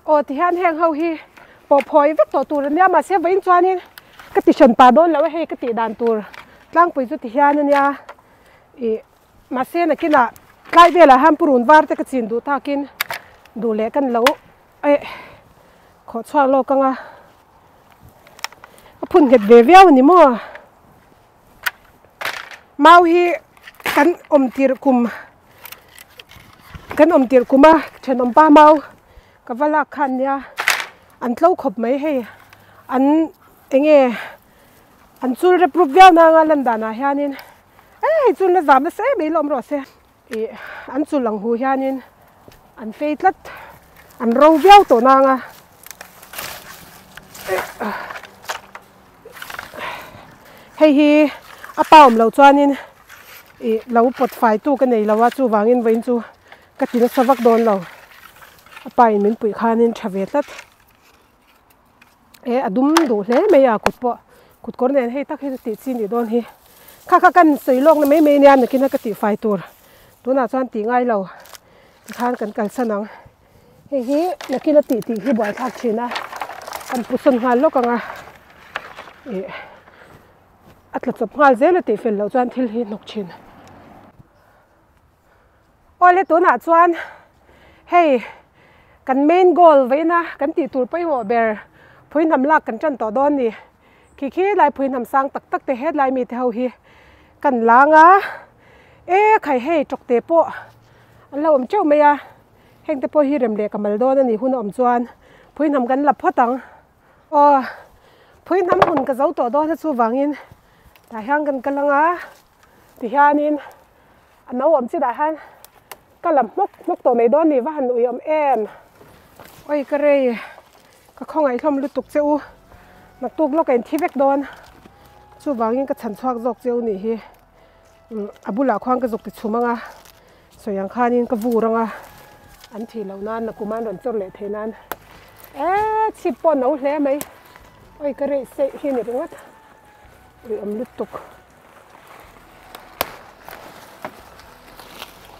Aw tihian heng ho hi pawh phawi vek tawh tur ania mahse vawiin chuanin ka ti hran pah dawn lo a hei ka tih dan tur tlangpui chu tihian ania ih mahse nakinah tlai velah hian purun var te ka chin duh takin duh leh kan lo eh khawh chhuak lawk ang a a phun nghet ve viau a ni maw. Mau hi kan awm tirh kum kan awm tirh kum a thenawm pa mau ka va lak khan nia an tlo khawp mai hei an eng nge an chul rep rup viau nanga lan danah hianin e hei chu la zam nasa em mai lawm rawh se ih an chul ang hu hianin an fei tlat an ro viau tawh nanga. Hei hi a pa awm loh chuanin ih lo pawt fai tu ka nei lo a chuvangin vawiin chu ka ti nasa vak dawn lo a pa in min puih khanin tha ve tlat e a dum duh hle mai a kut pawh kut kawr nen hei tak hi chu tih chi nih dawn hi kha kha kan sawi lawk na mai mai ania nakin a ka tih fai tur tunah chuan tih ngai lo tikhan kan kalsan ang. Hei hi nakin a tih tih hi buaithlak thin a, kan pu sawn nghal lawk ang a, ih a tla chawp nghal zel a tih fel loh chuan thil hi hnawk thin. Awle tunah chuan hei kan main goal vawiina kan tih tur pawimawh ber phuihnam lak kan tan tawh dawn ni. Khi khi lai phuihnam sang tak tak te hetlai mite ho hi kan lang a, e khai hei tawkte pawh an lo awm teuh mai a. Heng te pawh hi rem leh ka mal dawn a nih hun a awm chuan phuihnam kan la phawt ang. Aw, phuihnam hun ka zo tawh dawn a chuvangin tah hian kan kal ang a, tihianin a no awm chidah hian ka la hmawk hmawk tawh mai dawn ni va han ui awm em. Oi ka rei, ka khawngaih hlawm lutuk che u, naktuk lawk a inthi vek dawn chuvangin ka chhan chhuak zawk che u nih hi. A bulah khuan ka zuk ti chhum ang a, sawi ang khanin ka vur ang a, an thih loh nan nakum an rawn chawr leh thei nan eee chhip pawh no hle mai, oi ka rei seih hi ni ringawt, ui awm lutuk.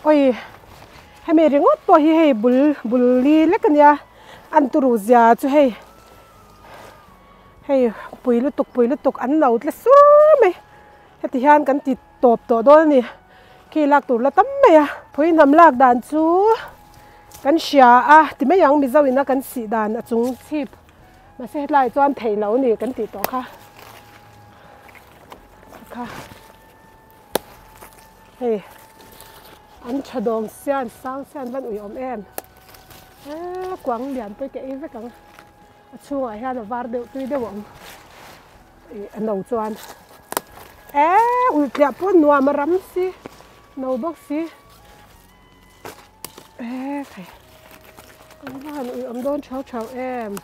Oi hemi ringawt pawh hi hei bul bul li lek ania an turu zia chu hei hei pui lutuk pui lutuk an no tle sur mai. Heti hian kan ti tawp tawh dawn a ni. Khi lak tur la tam mai a. Phuihnam lak dan chu kan hria a ti mai ang Mizo ina kan sih dan a chung chhip. Mahse hetlai chuan theih lo a ni kan tih tawh kha. Kha hei an tha dawng sian sang sian van ui awm em. Eee kuang lian pawh i ke ei vek ang. A chhungah hian a var deuh tui deuh a awm. Ih a no chuan eee ulh tliah pawh nuam a ram si no bawk si eee khai an va han ui awm dawn thau thau em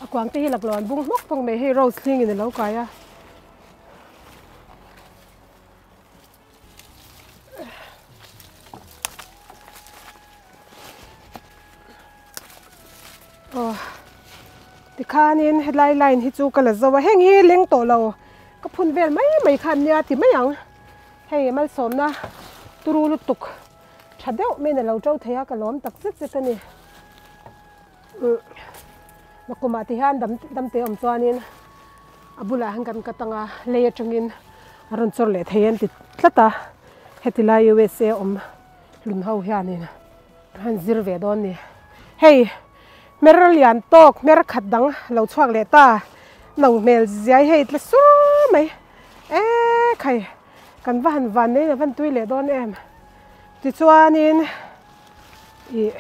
a kuang te hi laklawh an bung hmawk hmawk mai hei rose hling in a lo kai a. Aw tikhanin helai line hi chu ka la zo a heng hi leng tawh lo ka phun vel mai mai kha an nia ti mai ang hei malsawmna turu lutuk tha deuh mai in a lo to thei a ka lawm tak zet zet a ni umm nakumah te hian dam dam te awm chuanin a bulah hian kan cut ang a lei atangin a rawn chawr leh thei an ti tlat a heti lai U_S_A awm hlun ho hianin. Han zir ve dawn ni. Hei hmer lian tawk hmer khat dang lo chhuak leh ta no hmel ziai hei tle sur mai eee khai kan va han van nei a van tui leh dawn em tichuanin ih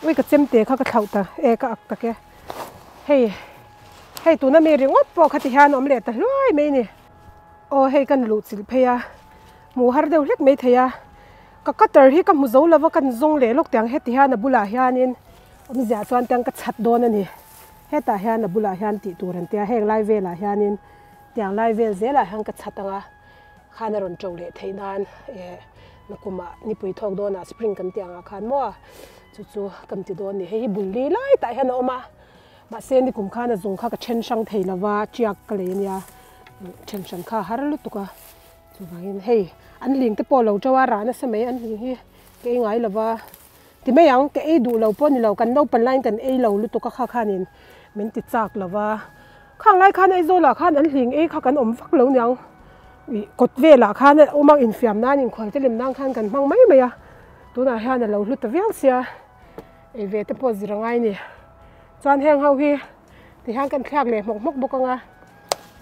ui ka chemte kha ka thlauh ta e ka ak tak e hei hei tuna mi ringawt pawh kha ti hian awm leh ta hluai mai ni aw hei kan luh chilh phei a hmuh har deuh hlek mai thei a. Ka cutter hi ka hmu zo lova kan zawng leh lawk tiang heti hian a bulah hianin awmzia chuan tiang ka chhat dawn a ni. Hetah hian a bulah hian tih tur an tia heng lai velah hianin tiang lai vel zelah hian ka chhat ang a, khan a rawn to leh theih nan eh nakumah nipui thawk dawnah spring kan tih angah khan maw chu chu kan ti dawn a ni. Hei hi bul li lai tah hian a awm a. Mahse nikum khan a zung kha ka then hrang thei lova tiak ka lei ania then hran kha a har lutuk a chuvangin hei an hling te pawh lo teuh a rah nasa mai an hling hi ka ei ngai lova ti mai ang ka ei duh lo pawh ni lo kan naupang laiin kan ei lo lutuk a kha khanin min ti chak lova khang lai khan Aizawl ah khan an hling ei kha kan awm vak lo niang ih kawt velah khan a awm a infiam nan inkhual te lem nan khan kan hmang mai mai a tunah hian a lo hlu ta viau sia. Ei ve te pawh zir a ngai ni. Chuan heng ho hi ti hian kan thliak leh hmawk hmawk bawk ang a,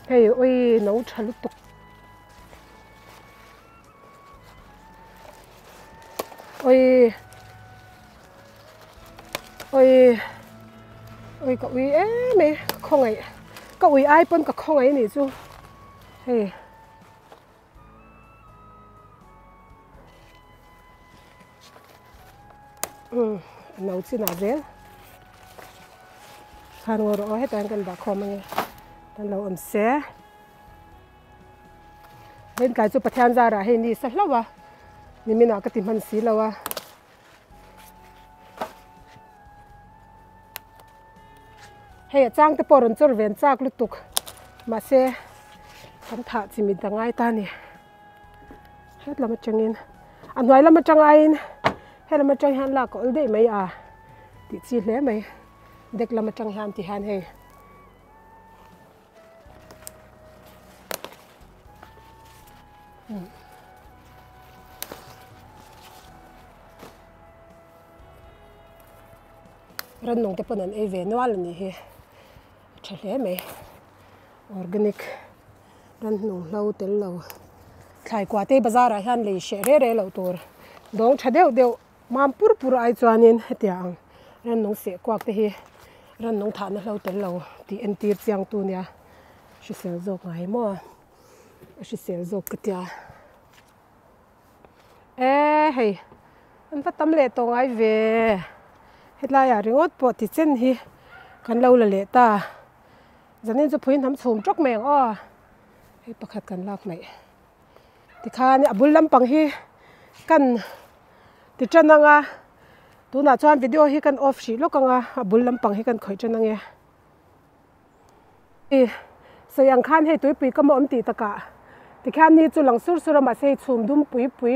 hei ui no tha lutuk. Ui ui ui ka ui em e ka khawngaih ka ui ai pawn ka khawngaih a nih chu hei. Umm a no chinah zel khan ngaw rawh aw hetah hian kan dah khawm ange kan lo awm se vawiin tlai chu Pathian zarah hei ni sa hlauh a nimin ah ka ti hman si lo a. Hei a chang te pawh rawn chawr ven chak lutuk mahse kan thah chi mit a ngai ta a ni het lam atangin a hnuai lam atang aiin he lam atang hian lak a awl daih mai a tih chi hle mai deck lam atang hian ti hian hei. Rannung te pawn an ei ve nual a nih hi a tha hle mai organic rannung hlo tel lo thlai kua te bazar ah hian lei hreh reh reh loh tur dawng tha deuh deuh mam pur pur ai chuanin hetiang ang rannung seh kuak te hi rannung thahna hlo tel lo tih entir chiang tu nia hrisel zawk ngai maw a hrisel zawk ka tia. E hei an va tam leh tawh ngai ve hetlaiah ringawt pawh ti chen hi kan lo la leh ta zanin chu phui hnam chhum tawk mai ang aw hei pakhat kan lak hmaih tikhan a bul lampang hi kan ti tan ang a tunah chuan video hi kan off hrih lawk ang a a bul lampang hi kan khawih tan ang e. Sawi ang khan hei tuipui ka mawm tih takah tikhian ni chu lang sur sur a mahse hei chhum dum pui pui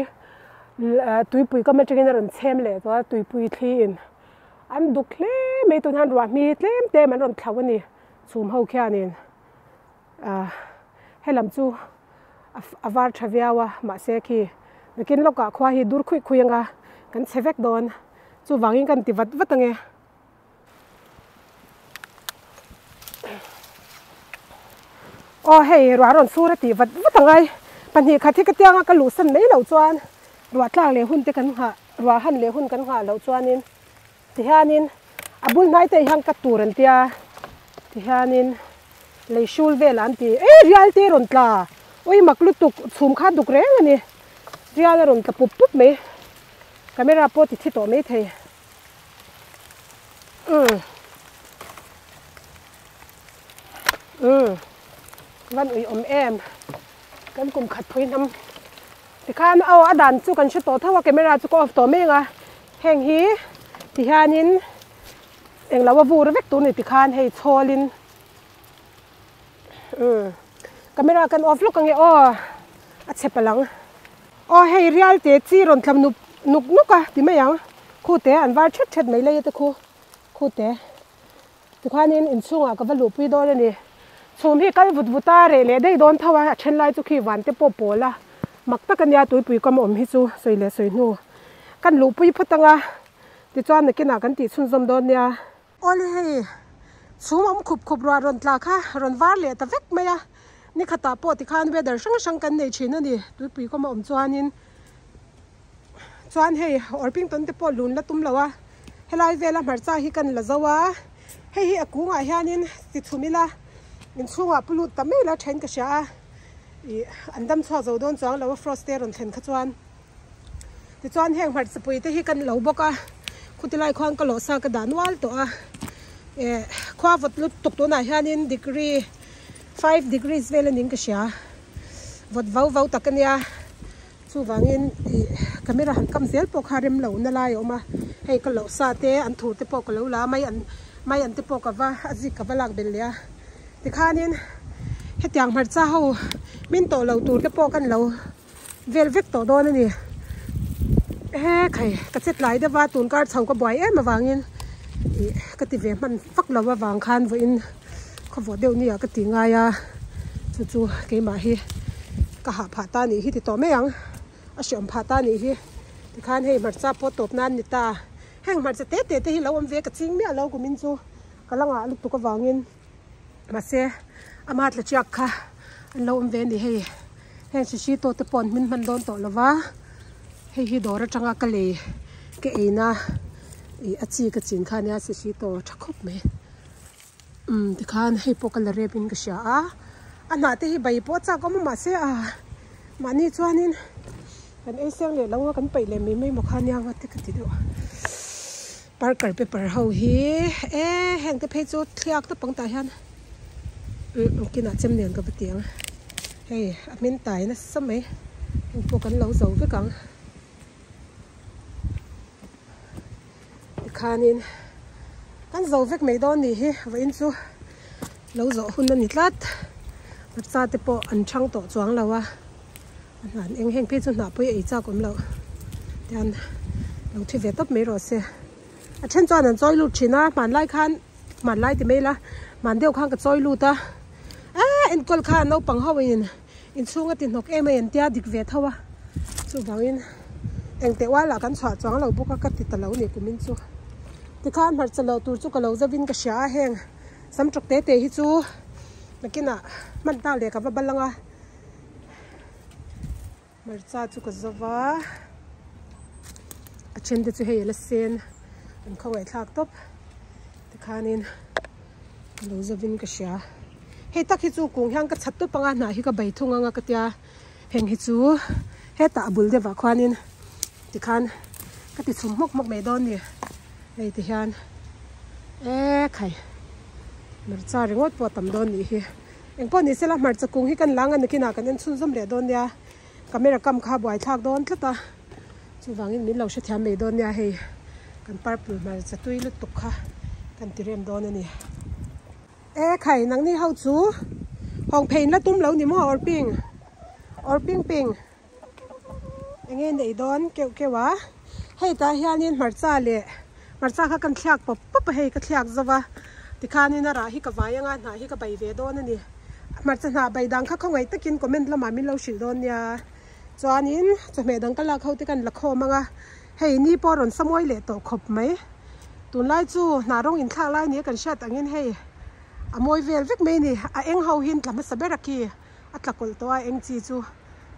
tuipui kam atangin a rawn chhem leh tawh a tuipui thli in an duk hle mai tun hian ruah hmi tlem tlem an rawn thlauh a ni chhum ho khianin ah helam chu a var tha viau a mahse khi nakin lawkah khua hi dur khuih khuih anga kan chhe vek dawn chuvangin kan ti vat vat ang e. Aw hei ruah rawn sur a tih vat vat ang ai pahnih khat hi ka tianga ka luhsan mai loh chuan ruah tlak leh hun te kan nghah ruah han leh hun kan nghah loh chuanin tihianin a bul hnai te hian ka tur an tia tihianin lei hrul vel an ti e rial te rawn tla ui mak lutuk chhum kha duk reng a ni rial a rawn tla pup pup mai camera pawh ti thi tawh mai thei. Umm umm van ui awm em kan kum khat phui hnam tikhan aw a dan chu kan hre tawh tho a camera chu ka off tawh mek a heng hi tihianin englo a vur vek tur a ni tikhan hei chhawlin umm camera kan off lawk ange aw a chhe palh ang. Aw hei rial te chi rawn tla nuk nuk nuk a ti mai ang khu te an var thet thet mai lei te khu khu te tikhuanin inchhungah ka va luhpui dawn a ni chhum hi kal vut vut a reh leh daih dawn tho a a then lai chu khi van te pawh pawl a mak tak a nia tuipui kam awm hi chu sawi leh sawi hnu kan luhpui phawt ang a tichuan nakinah kan tih chhunzawm dawn nia. Awle hei, chhum awm khup khup ruah rawn tla kha rawn var leh ta vek mai a, ni khatah pawh tikhan weather hrang hrang kan nei thin a ni, tuipui kawm a awm chuanin chuan hei Orpington te pawh lun la tum lo a, helai vela hmarcha hi kan la zo a, hei hi a kungah hianin ti chhum ila inchhungah pu lut ta mai la then ka hria a, ih an dam chhuak zo dawn chuang lo a frost te rawn thlen kha chuan. Tichuan heng hmarcha pui te hi kan lo bawk a, khuti lai khuan ka lawhsa ka dah nual tawh a, eh khua vawt lutuk tunah hianin degree five degrees vel a ning ka hria, vawt vau vau tak a nia, chuvangin ih camera han kam zel pawh kha rem lo na lai a awm a, hei ka lawhsa te an thur te pawh ka lo la mai an. Mai an te pawh ka va a zik ka va lak belh leh a tikhanin hetiang hmarcha ho min tawh lo tur te pawh kan lo vel vek tawh dawn a ni. He khai ka che tlai deuh a tun kar chho ka buai em avangin ih ka ti ve hman vak lo avang khan vawiin khawvawh deuh nia ka ti ngai a chu chu keimah hi ka hah phah ta nih hi ti tawh mai ang a hreawm phah ta nih hi tikhan hei hmarcha pawh tawp nan ni ta. Heng hmarcha te te te hi lo awm ve ka ching miah lo kumin chu ka la ngah lutuk avangin mahse ama tla chiak kha an lo awm ve a ni hei heng hri hri tawh te pawh an hmin hman dawn tawh lova hei hi dawr atanga ka lei ka eina ih a chi ka chin kha ania hri hri tawh tha khawp mai umm tikhan hei pawh ka la rep in ka hria a a hnah te hi bai pawh a chak awm a mahse a mahni chuanin. Kan ei seng leh lo a kan paih leh mai mai maw kha nia nga te ka ti deuh a parker paper ho hi e heng te phei chu thliak ta pang tah hian umm kinah chem nen ka va ti ang hei a hmin tai nasa mai heng pawh kan lo zo vek ang tikhanin kan zo vek mai dawn nih hi vawiin chu lo zawh hun a ni tlat hmarcha te pawh an chhang tawh chuang lo a. A hnan eng heng phei chu hnah pawh i ei chak awm loh tian lo thi ve tawp mai rawh se a then chuan an chawi lut thin a hmanlai khan hmanlai ti mai ila hman deuh khan ka chawi lut a eee enkawl kha naupang ho in inchhung a ti hnawk em a en tia dik ve tho a chuvangin engteh ualah kan chhuah chuang lo bawk a ka ti ta lo ni kumin chu tikhan hmarcha loh tur chu ka lo zovin ka hria a heng sam tawk te te hi chu nakinah hman tak leh ka va bal ang a. Hmarcha chu ka zo va a then te chu hei a la sen an khawngaih thlak tawp tikhanin ka lo zovin ka hria hei tak hi chu kung hian ka chhat tawp anga hnah hi ka bei thung anga ka tia heng hi chu hetah a bul deuh ah khuanin tikhan ka ti chhum hmawk hmawk mai dawn a ni hei ti hian e khai hmarcha ringawt pawh a tam dawn nih hi. Engpawh ni sela hmarcha kung hi kan lang a nakinah kan en chhunzawm leh dawn nia camera kam kha buai thlak dawn tlat a chuvangin min lo hrethiam mai dawn nia hei kan purple hmarcha tui lutuk kha kan ti rem dawn a ni. E khai nangni ho chu hawng phei in la tum lo ni maw awr ping awr ping ping enge nei dawn keuh keuh a hei tah hianin hmarcha leh hmarcha kha kan thliak pawp pawp a hei ka thliak zo va tikhanin a rah hi ka vai anga hnah hi ka bai ve dawn a ni hmarcha hnah bai dang kha khawngaih takin comment lamah min lo hrilh dawn nia chuanin chawhmeh dang ka lak ho te kan la khawm anga hei ni pawh a rawn samuai leh tawh khawp mai tunlai chu hnah rawng inthlak lai nia kan hriat angin hei a mawi vel vek mai a ni a eng ho hi an tla hmasa ber a ki. A tla kawlh tawh a eng chi chu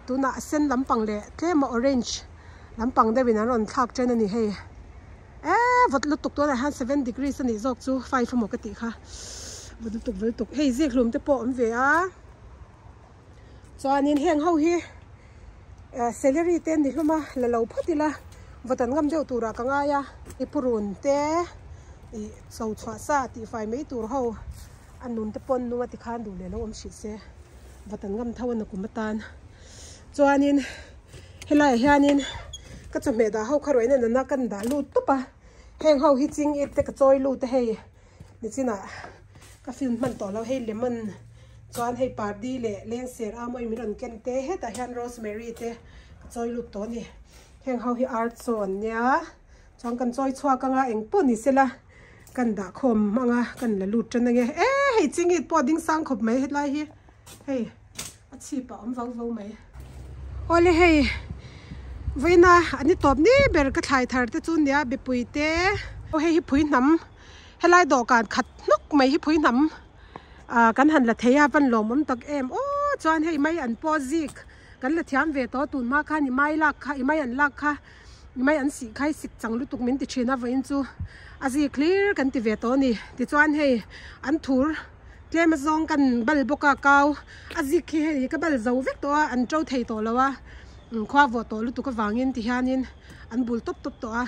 tunah a sen lampang leh tlem a orange lampang deuhin an rawn thlak chen a ni hei eee vawt lutuk tunah hian seven degrees a nih zawk chu five emaw ka tih kha vawt lutuk vawt lutuk hei zik hlum te pawh a awm ve a chuanin heng ho hi eh celery te an ni hlawm a la lo phawt ila vawt an ngam deuh turah ka ngai a i purun te ih cho chhuah sa tihfai mai tur ho. A nun te pawn nung a ti khan duh leh lo awm hrih se vat an ngam tho a nakum atan chuanin helaiah hianin ka chawhmeh dah ho kha rawih na nana kan dah lut tawp a heng ho hi ching it te ka chawi lut a hei nichinah ka film hman tawh lo hei lemon chuan hei pardi leh lengser a mawi min rawn ken te hetah hian rosemary te ka chawi lut tawh a ni heng ho hi ar chaw an nia chuan kan chawi chhuak anga engpawh ni sela. Kan dah khawm hmang a kan la lut tan ange e hei chingit pawh a ding sang khawp mai hetlai hi hei a chhip ah awm vau vau mai awle hei vawiina an ni tawp ni ber ka thlai thar te chu nia mipui te aw hei hi phui hnam helai dawhkan khat hnawk mai hi phui hnam ah kan han la thei a van lawmawm tak em aw chuan hei mai an pawh zik kan la thiam ve tawh tun hma khan i mai lak kha i mai an lak kha. Mai an sih khai sik chang lutuk min ti thin a vawiin chu a zi clear kan ti ve tawh a ni tichuan hei an thur tlem a zawng kan bal bawk a kau a zik hi hei ka bal zo vek tawh a an to thei tawh lo a khua vawh tawh lutuk avangin tihianin an bul tawp tawp tawh a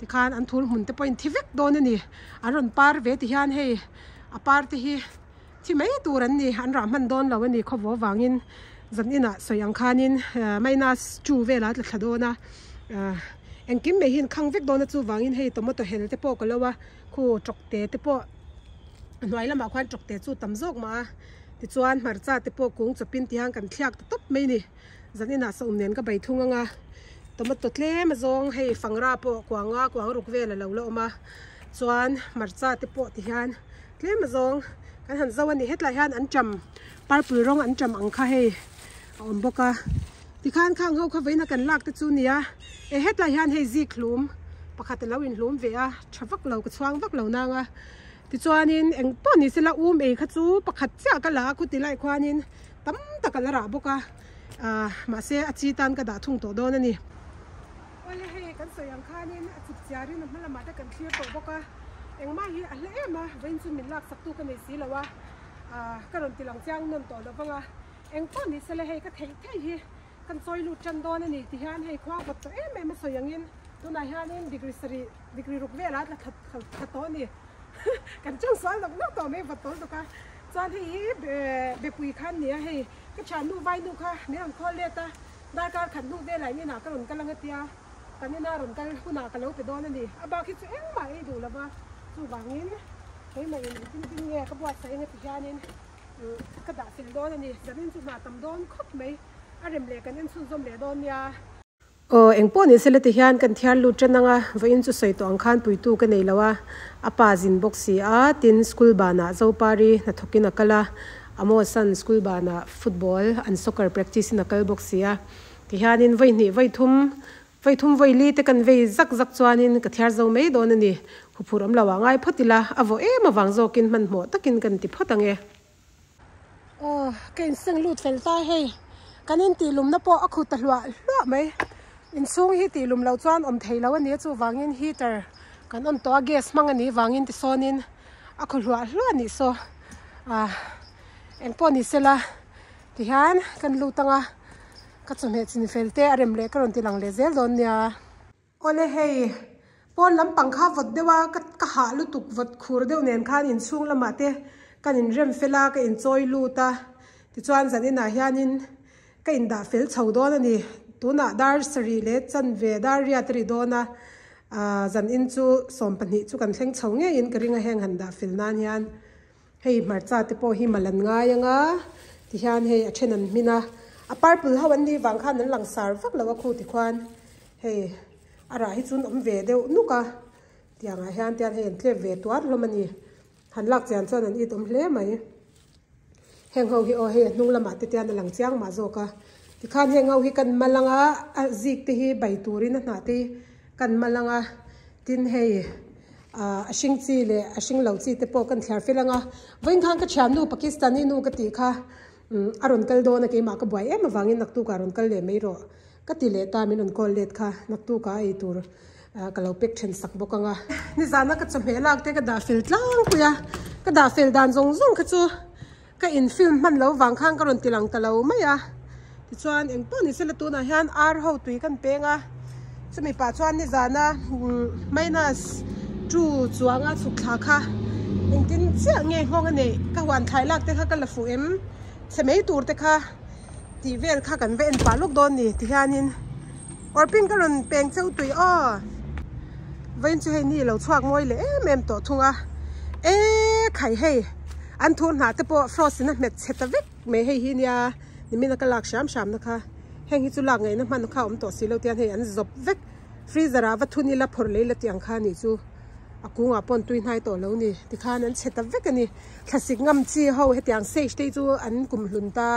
tikhan an thur hmun te pawhin thi vek dawn a ni an rawn par ve tihian hei a par te hi. Thi mai tur an ni, an rah hman dawn lo a ni khawvaw avangin zan inah sawi ang khanin minus two velah a tla thla dawn a, Engkim mai hi an khang vek dawn a chuvangin hei tomato hel te pawh ka lo a khu tawk te te pawh a hnuai lamah khuan tawk te chu tam zawk mah a tichuan hmarcha te pawh kung chawpin ti hian kan thliak ta tawp mai a ni zaninah sawm nen ka bei thung ang a tomato tlem a zawng hei fangra pawh kuanga kuang ruk vel a lo la awm a chuan hmarcha te pawh ti hian tlem a zawng kan han zo a ni hetlai hian an ṭam purple rawng an ṭam ang kha hei a awm bawk a tikhan khang ho kha vawiin a kan lak te chu nia e hetlai hian hei zik hlum pakhat a lo inhlum ve a tha vak lo ka chhuang vak lo nang a tichuanin eng pawh ni sela um ei kha chu pakhat chiah ka la a khuti lai khuanin tam tak a la rah bawk a ah mahse a chi tan ka dah thung tawh dawn a ni. Awle hei kan sawi ang khanin a chip chiarin a hma lamah te kan thlir tawh bawk a engmah hi a hla em a vawiin chu min laksak tu ka nei si lo a ah ka rawn ti lang chiang nawn tawh lo vang a. Eng pawh ni sela hei ka theih theih hi kan chawi lut tan dawn a ni ti hian hei khua vawt tawh em em a sawi angin tunah hianin degree sarih degree ruk velah a tla thla thla tawh a ni kan chang sual nawk nawk tawh mai vawt tawh lutuk a chuan hei hi bepui kha an ni a hei ka thiannu vainu kha min rawn call let a darkar khat hnu velah in inah ka rawn kal ang a tia kan ina rawn kal hunah ka lo pe dawn a ni a bak hi chu engmah ei duh lova chuvangin keimah in engtin tin nge ka buatsaih anga ti hianin. Ka dah fel dawn a ni. Zanin chu hna tam dawn khawp mai. A rem leh kan en chhunzawm leh dawn nia. Aw, engpawh ni sela ti hian kan thiar lut tan ang a, vawiin chu sawi tawh ang khan puitu ka nei lo a, a pa zin bawk si a, tin school banah Zopari hnathawkin a kal a, Amosan school banah football an soccer practice in a kal bawk si a, ti hianin vawi hnih vawi thum Vawi thum vawi li te kan vei zak zak chuanin ka thiar zo mai dawn a ni. Huphurh awm lo ah ngai phawt ila, a vawh em avang zawkin hmanhmawh takin kan ti phawt ang e. Aw, ka inseng lut fel ta hei. Kan intihlumna pawh a khut ta hluah hluah mai. Inchhung hi tihlum loh chuan awm thei lo a ni a, chuvangin heater kan on tawh a, gas hmang a nih vangin tisawnin a khaw hluah hluah a nih saw. Ah, engpawh ni sela tihian kan lut ang a. Ka chawhmeh chin fel te a rem leh ka rawn ti lang leh zel dawn nia. Awle hei, pawn lampang kha vawt deuh a, ka ka hah lutuk vawt khur deuh nen khan inchhung lamah te kan inrem fel a, ka inchawi lut a, tichuan zan inah hianin ka indah fel chho dawn a ni. Tunah dar sarih leh chanve dar riat a ri dawn a, ah zan in chu 12 chu kan thleng chho ngeiin ka ring a heng han dah fel nan hian. Hei hmarcha te pawh hi mal an ngai ang a tihian hei a then an hmin a a purple ho an nih vang khan an langsar vak lo a khu tikhuan hei a rah hi chu an awm ve deuh nuk a tiang ah hian tian hei an tlep ve tuar hlawm a ni han lak chian chuan an it awm hle mai heng ho hi aw hei a hnung lamah te tian a lang chiang mah zawk a tikhan heng ho hi kan mal ang a a zik te hi bai turin a hnah te hi kan mal ang a tin hei. Ahh a hring chi leh a hring lo chi te pawh kan thliar fel ang a, vawiin khan ka thiannu Pakistani nu ka tih kha umm a rawn kal dawn a keimah ka buai em avangin naktuk ah rawn kal leh mai rawh ka ti leh ta min rawn call let kha naktuk ah ei tur ah ka lo pack then sak bawk ang a. Nizana ka chawhmeh lak te ka dah fel tlangpui a, ka dah fel dan zawng zawng kha chu ka in film hman lo vang khan ka rawn ti lang ta lo mai a, tichuan engpawh ni sela tunah hian ar ho tui kan peng a, chumi pah chuan nizana minus two chuanga chhuk thla kha engtin chiah nge nghawng a neih ka huan thlai lak te kha ka la fuh em chhe mai tur te kha tih vel kha kan va en pah lawk dawn ni tihianin awrping ka rawn peng cheu tui aw vawiin chu hei ni lo chhuak mawi leh em em tawh thung a e khai hei an thur hnah te pawh frost in a hmet chhe ta vek mai hei hi nia nimin a ka lak hram hram na kha heng hi chu lak ngaihna hman kha a awm tawh si lo tian hei an zawp vek freezer ah va thun ila phawrh leh ila tih ang kha a nih chu a kungah pawh an tui hnai tawh lo ni tikhan an chhe ta vek a ni thlasik ngam chi ho hetiang stage te hi chu an kum hlun ta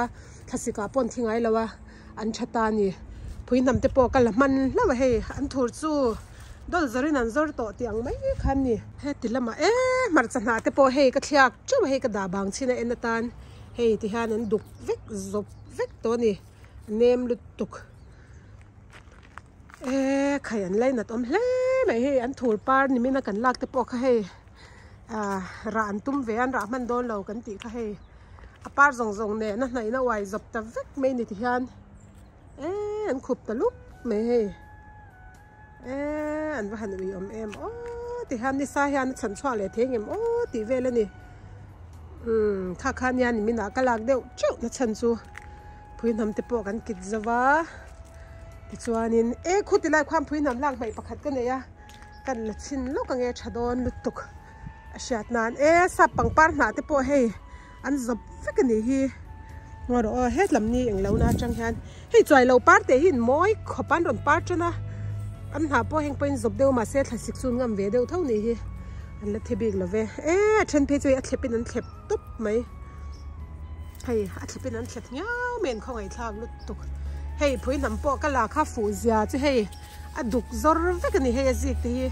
thlasik ah pawh an thi ngai lo a. An tha ta a ni. Phui hnam te pawh ka la hman hlauh a hei an thur chu dawl zawrin an zawr tawh tih ang mai kha an ni. Heti lamah e hmarcha hnah te pawh hei ka thliak teuh a hei ka dah bang chhin a en atan hei ti hian an duk vek zawp vek tawh a ni a nem lutuk e khai an lainat awm hle mai hei an thur par nimin a kan lak te pawh kha hei ah rah an tum ve a an rah hman dawn lo kan tih kha hei. A par zawng zawng nen a hnaihna uai zawp ta vek mai ni tihian eee an khup ta lup mai hei eee an va han ui awm em aw tihian nisa hian a chhan chhuah leh thei ngem aw tih vel a ni umm kha kha nia nimin ah ka lak deuh teuh na chhan chu phui hnam te pawh kan kit zo va. Tichuanin e khuti lai khuan phui hnam lak hmaih pakhat ka nei a, kan la chhin lawk ange tha dawn lutuk a hriat nan e sap pangpar hnah te pawh hei an zawp vek a nih hi. Ngaw rawh aw hetlam ni englo na atang hian hei chuai lo par te hi in mawi khawp an rawn par tan a, an hnah pawh heng pawhin zawp deuh mahse thlasik chu an ngam ve deuh tho nih hi an la thi bik lo ve e a then phei chu hei a thlep in an thlep tawp mai hei a thlep in an thlep ngiau mai an khawngaihthlak lutuk hei phui hnam pawh ka la kha fuh zia chu hei a duk zawr vek a ni hei a zik te hi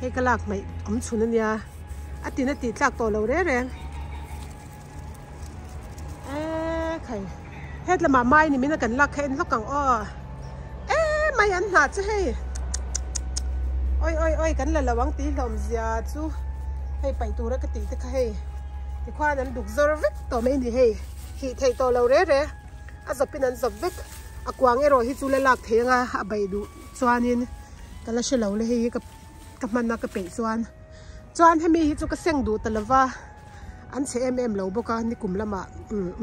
hei ka lak hmaih awm chhun a nia a tin a tih tlak tawh lo reng reng. Eee khai het lamah mai ni min a kan lak kha en hlawk ang aw eee mai an hnah chu hei oi oi oi kan la lo ang tih hlawm zia chu hei paih tura ka tih te kha hei tikhuan an duk zawr vek tawh mai ni hei hih theih tawh lo re re a zawp in an zawp vek a kuang erawh hi chu la lak thei anga a baih duh chuanin ka la hre lo le hei hi ka ka hman a ka peih chuan chuan hemi hi chu ka seng duh ta lova. An chhe em em lo bawk a nikum lamah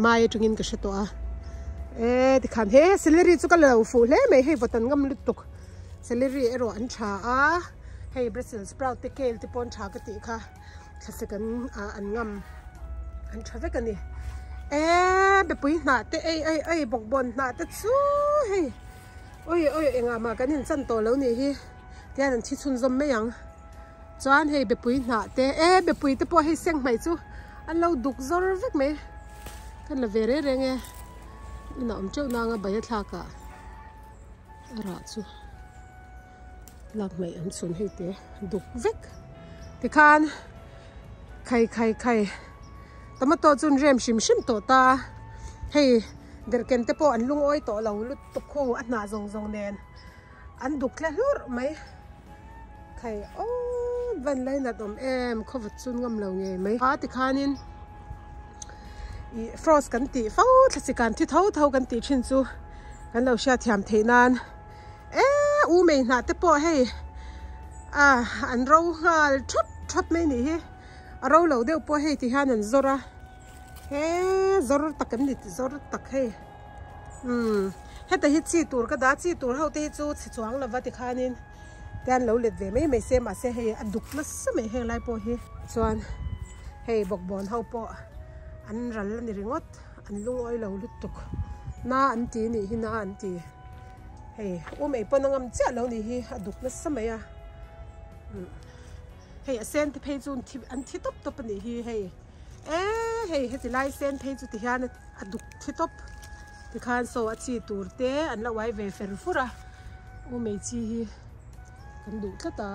mai atangin ka hre tawh a e tikhan he celery chu ka lo fuh hle mai hei vawt an ngam lutuk celery erawh an tha a hei brussels sprout te kale te pawh an tha ka tih kha thlasek an ah an ngam an tha vek a ni e bepui hnah te ei ei ei bawkbawn hnah te chu hei oi oi engah mah kan inchan tawh lo nih hi tihian an thi chhunzawm mai ang. Chuan hei bepui hnah te e bepui te pawh hei seng hmai chu an lo duk zawr vek mai kan la ve reng reng e inah awm teuh nanga bai a thlak ah a rah chu lak hmaih an chhun hei te duk vek tikhan khai khai khai tomato chu an rem hrim hrim tawh ta hei derhken te pawh an lungawi tawh lo lutuk khu a hnah zawng zawng nen. An duk tle hlurh mai. Khai aww van lainat awm em khawvat chun ngam lo ngei mai. A tikhanin ih frost kan tih fo thla chi kan thi tho tho kan tih thin chu kan lo hriat thiam theih nan e u mei hnah te pawh hei a an ro nghal thawt thawt mai nih hi a ro lo deuh pawh hei ti hian an zawr a he zawr tak an ni zawr tak hei. Umm heta hi chi tur ka dah a chi tur ho te hi chu chhe chuang lova tikhanin tian lo let ve mai mai se mahse hei a duk nasa mai heng lai pawh hi chuan hei bawkbawn ho pawh an ral a ni ringawt an lungawi lo lutuk na an ti nih hi na an ti hei um ei pawn a ngam chiah lo nih hi a duk nasa mai a umm hei a sen te phei chu an thi tawp tawp a nih hi hei e hei heti lai sen phei chu ti hian a duk thi tawp tikhan saw a chi tur te an la uai ve fer fur a u mei chi hi kan duh tlat a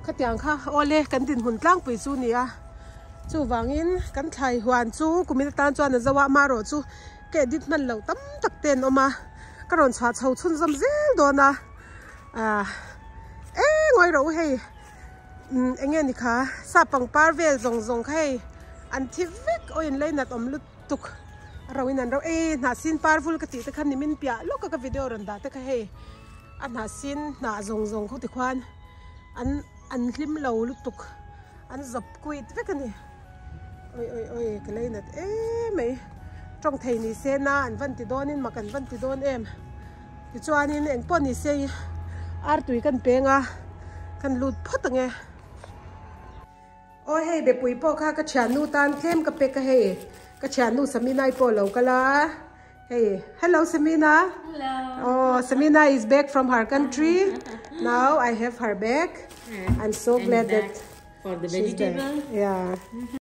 khatiang kha awle kan dinhmun tlangpui chu a ni a chuvangin kan thlai huan chu kumin atan chuan a zo a amaherawh chu ka edit hman loh tam tak te an awm a ka rawn chhuah chho chhunzawm zel dawn a ah eng ngawi rawh u hei. Umm eng nge ni kha sap pangpar vel zawng zawng kha hei an thi vek aw in lei nat awm lutuk a ro in an ro ei hnah sin par vul ka tih te kha nimin piah lawk a ka video rawn dah te kha hei a hnah sin hnah zawng zawng khu tikhuan an an hlim lo lutuk an zawp kuit vek a ni oi oi oi ka lei nat em mai tawng thei ni se na an van ti dawn in mak an van ti dawn em. Tichuanin eng pawh ni se artui kan peng a, kan lut phawt ang e. Aw hei bepui pawh kha ka thiannu tan tlem ka pek a hei, ka thiannu Saminai pawh lo kal a, hei hello Samina. Hello. Oh Samina is back from her country now I have her back I'm so glad that for the she's back vegetable. Yeah.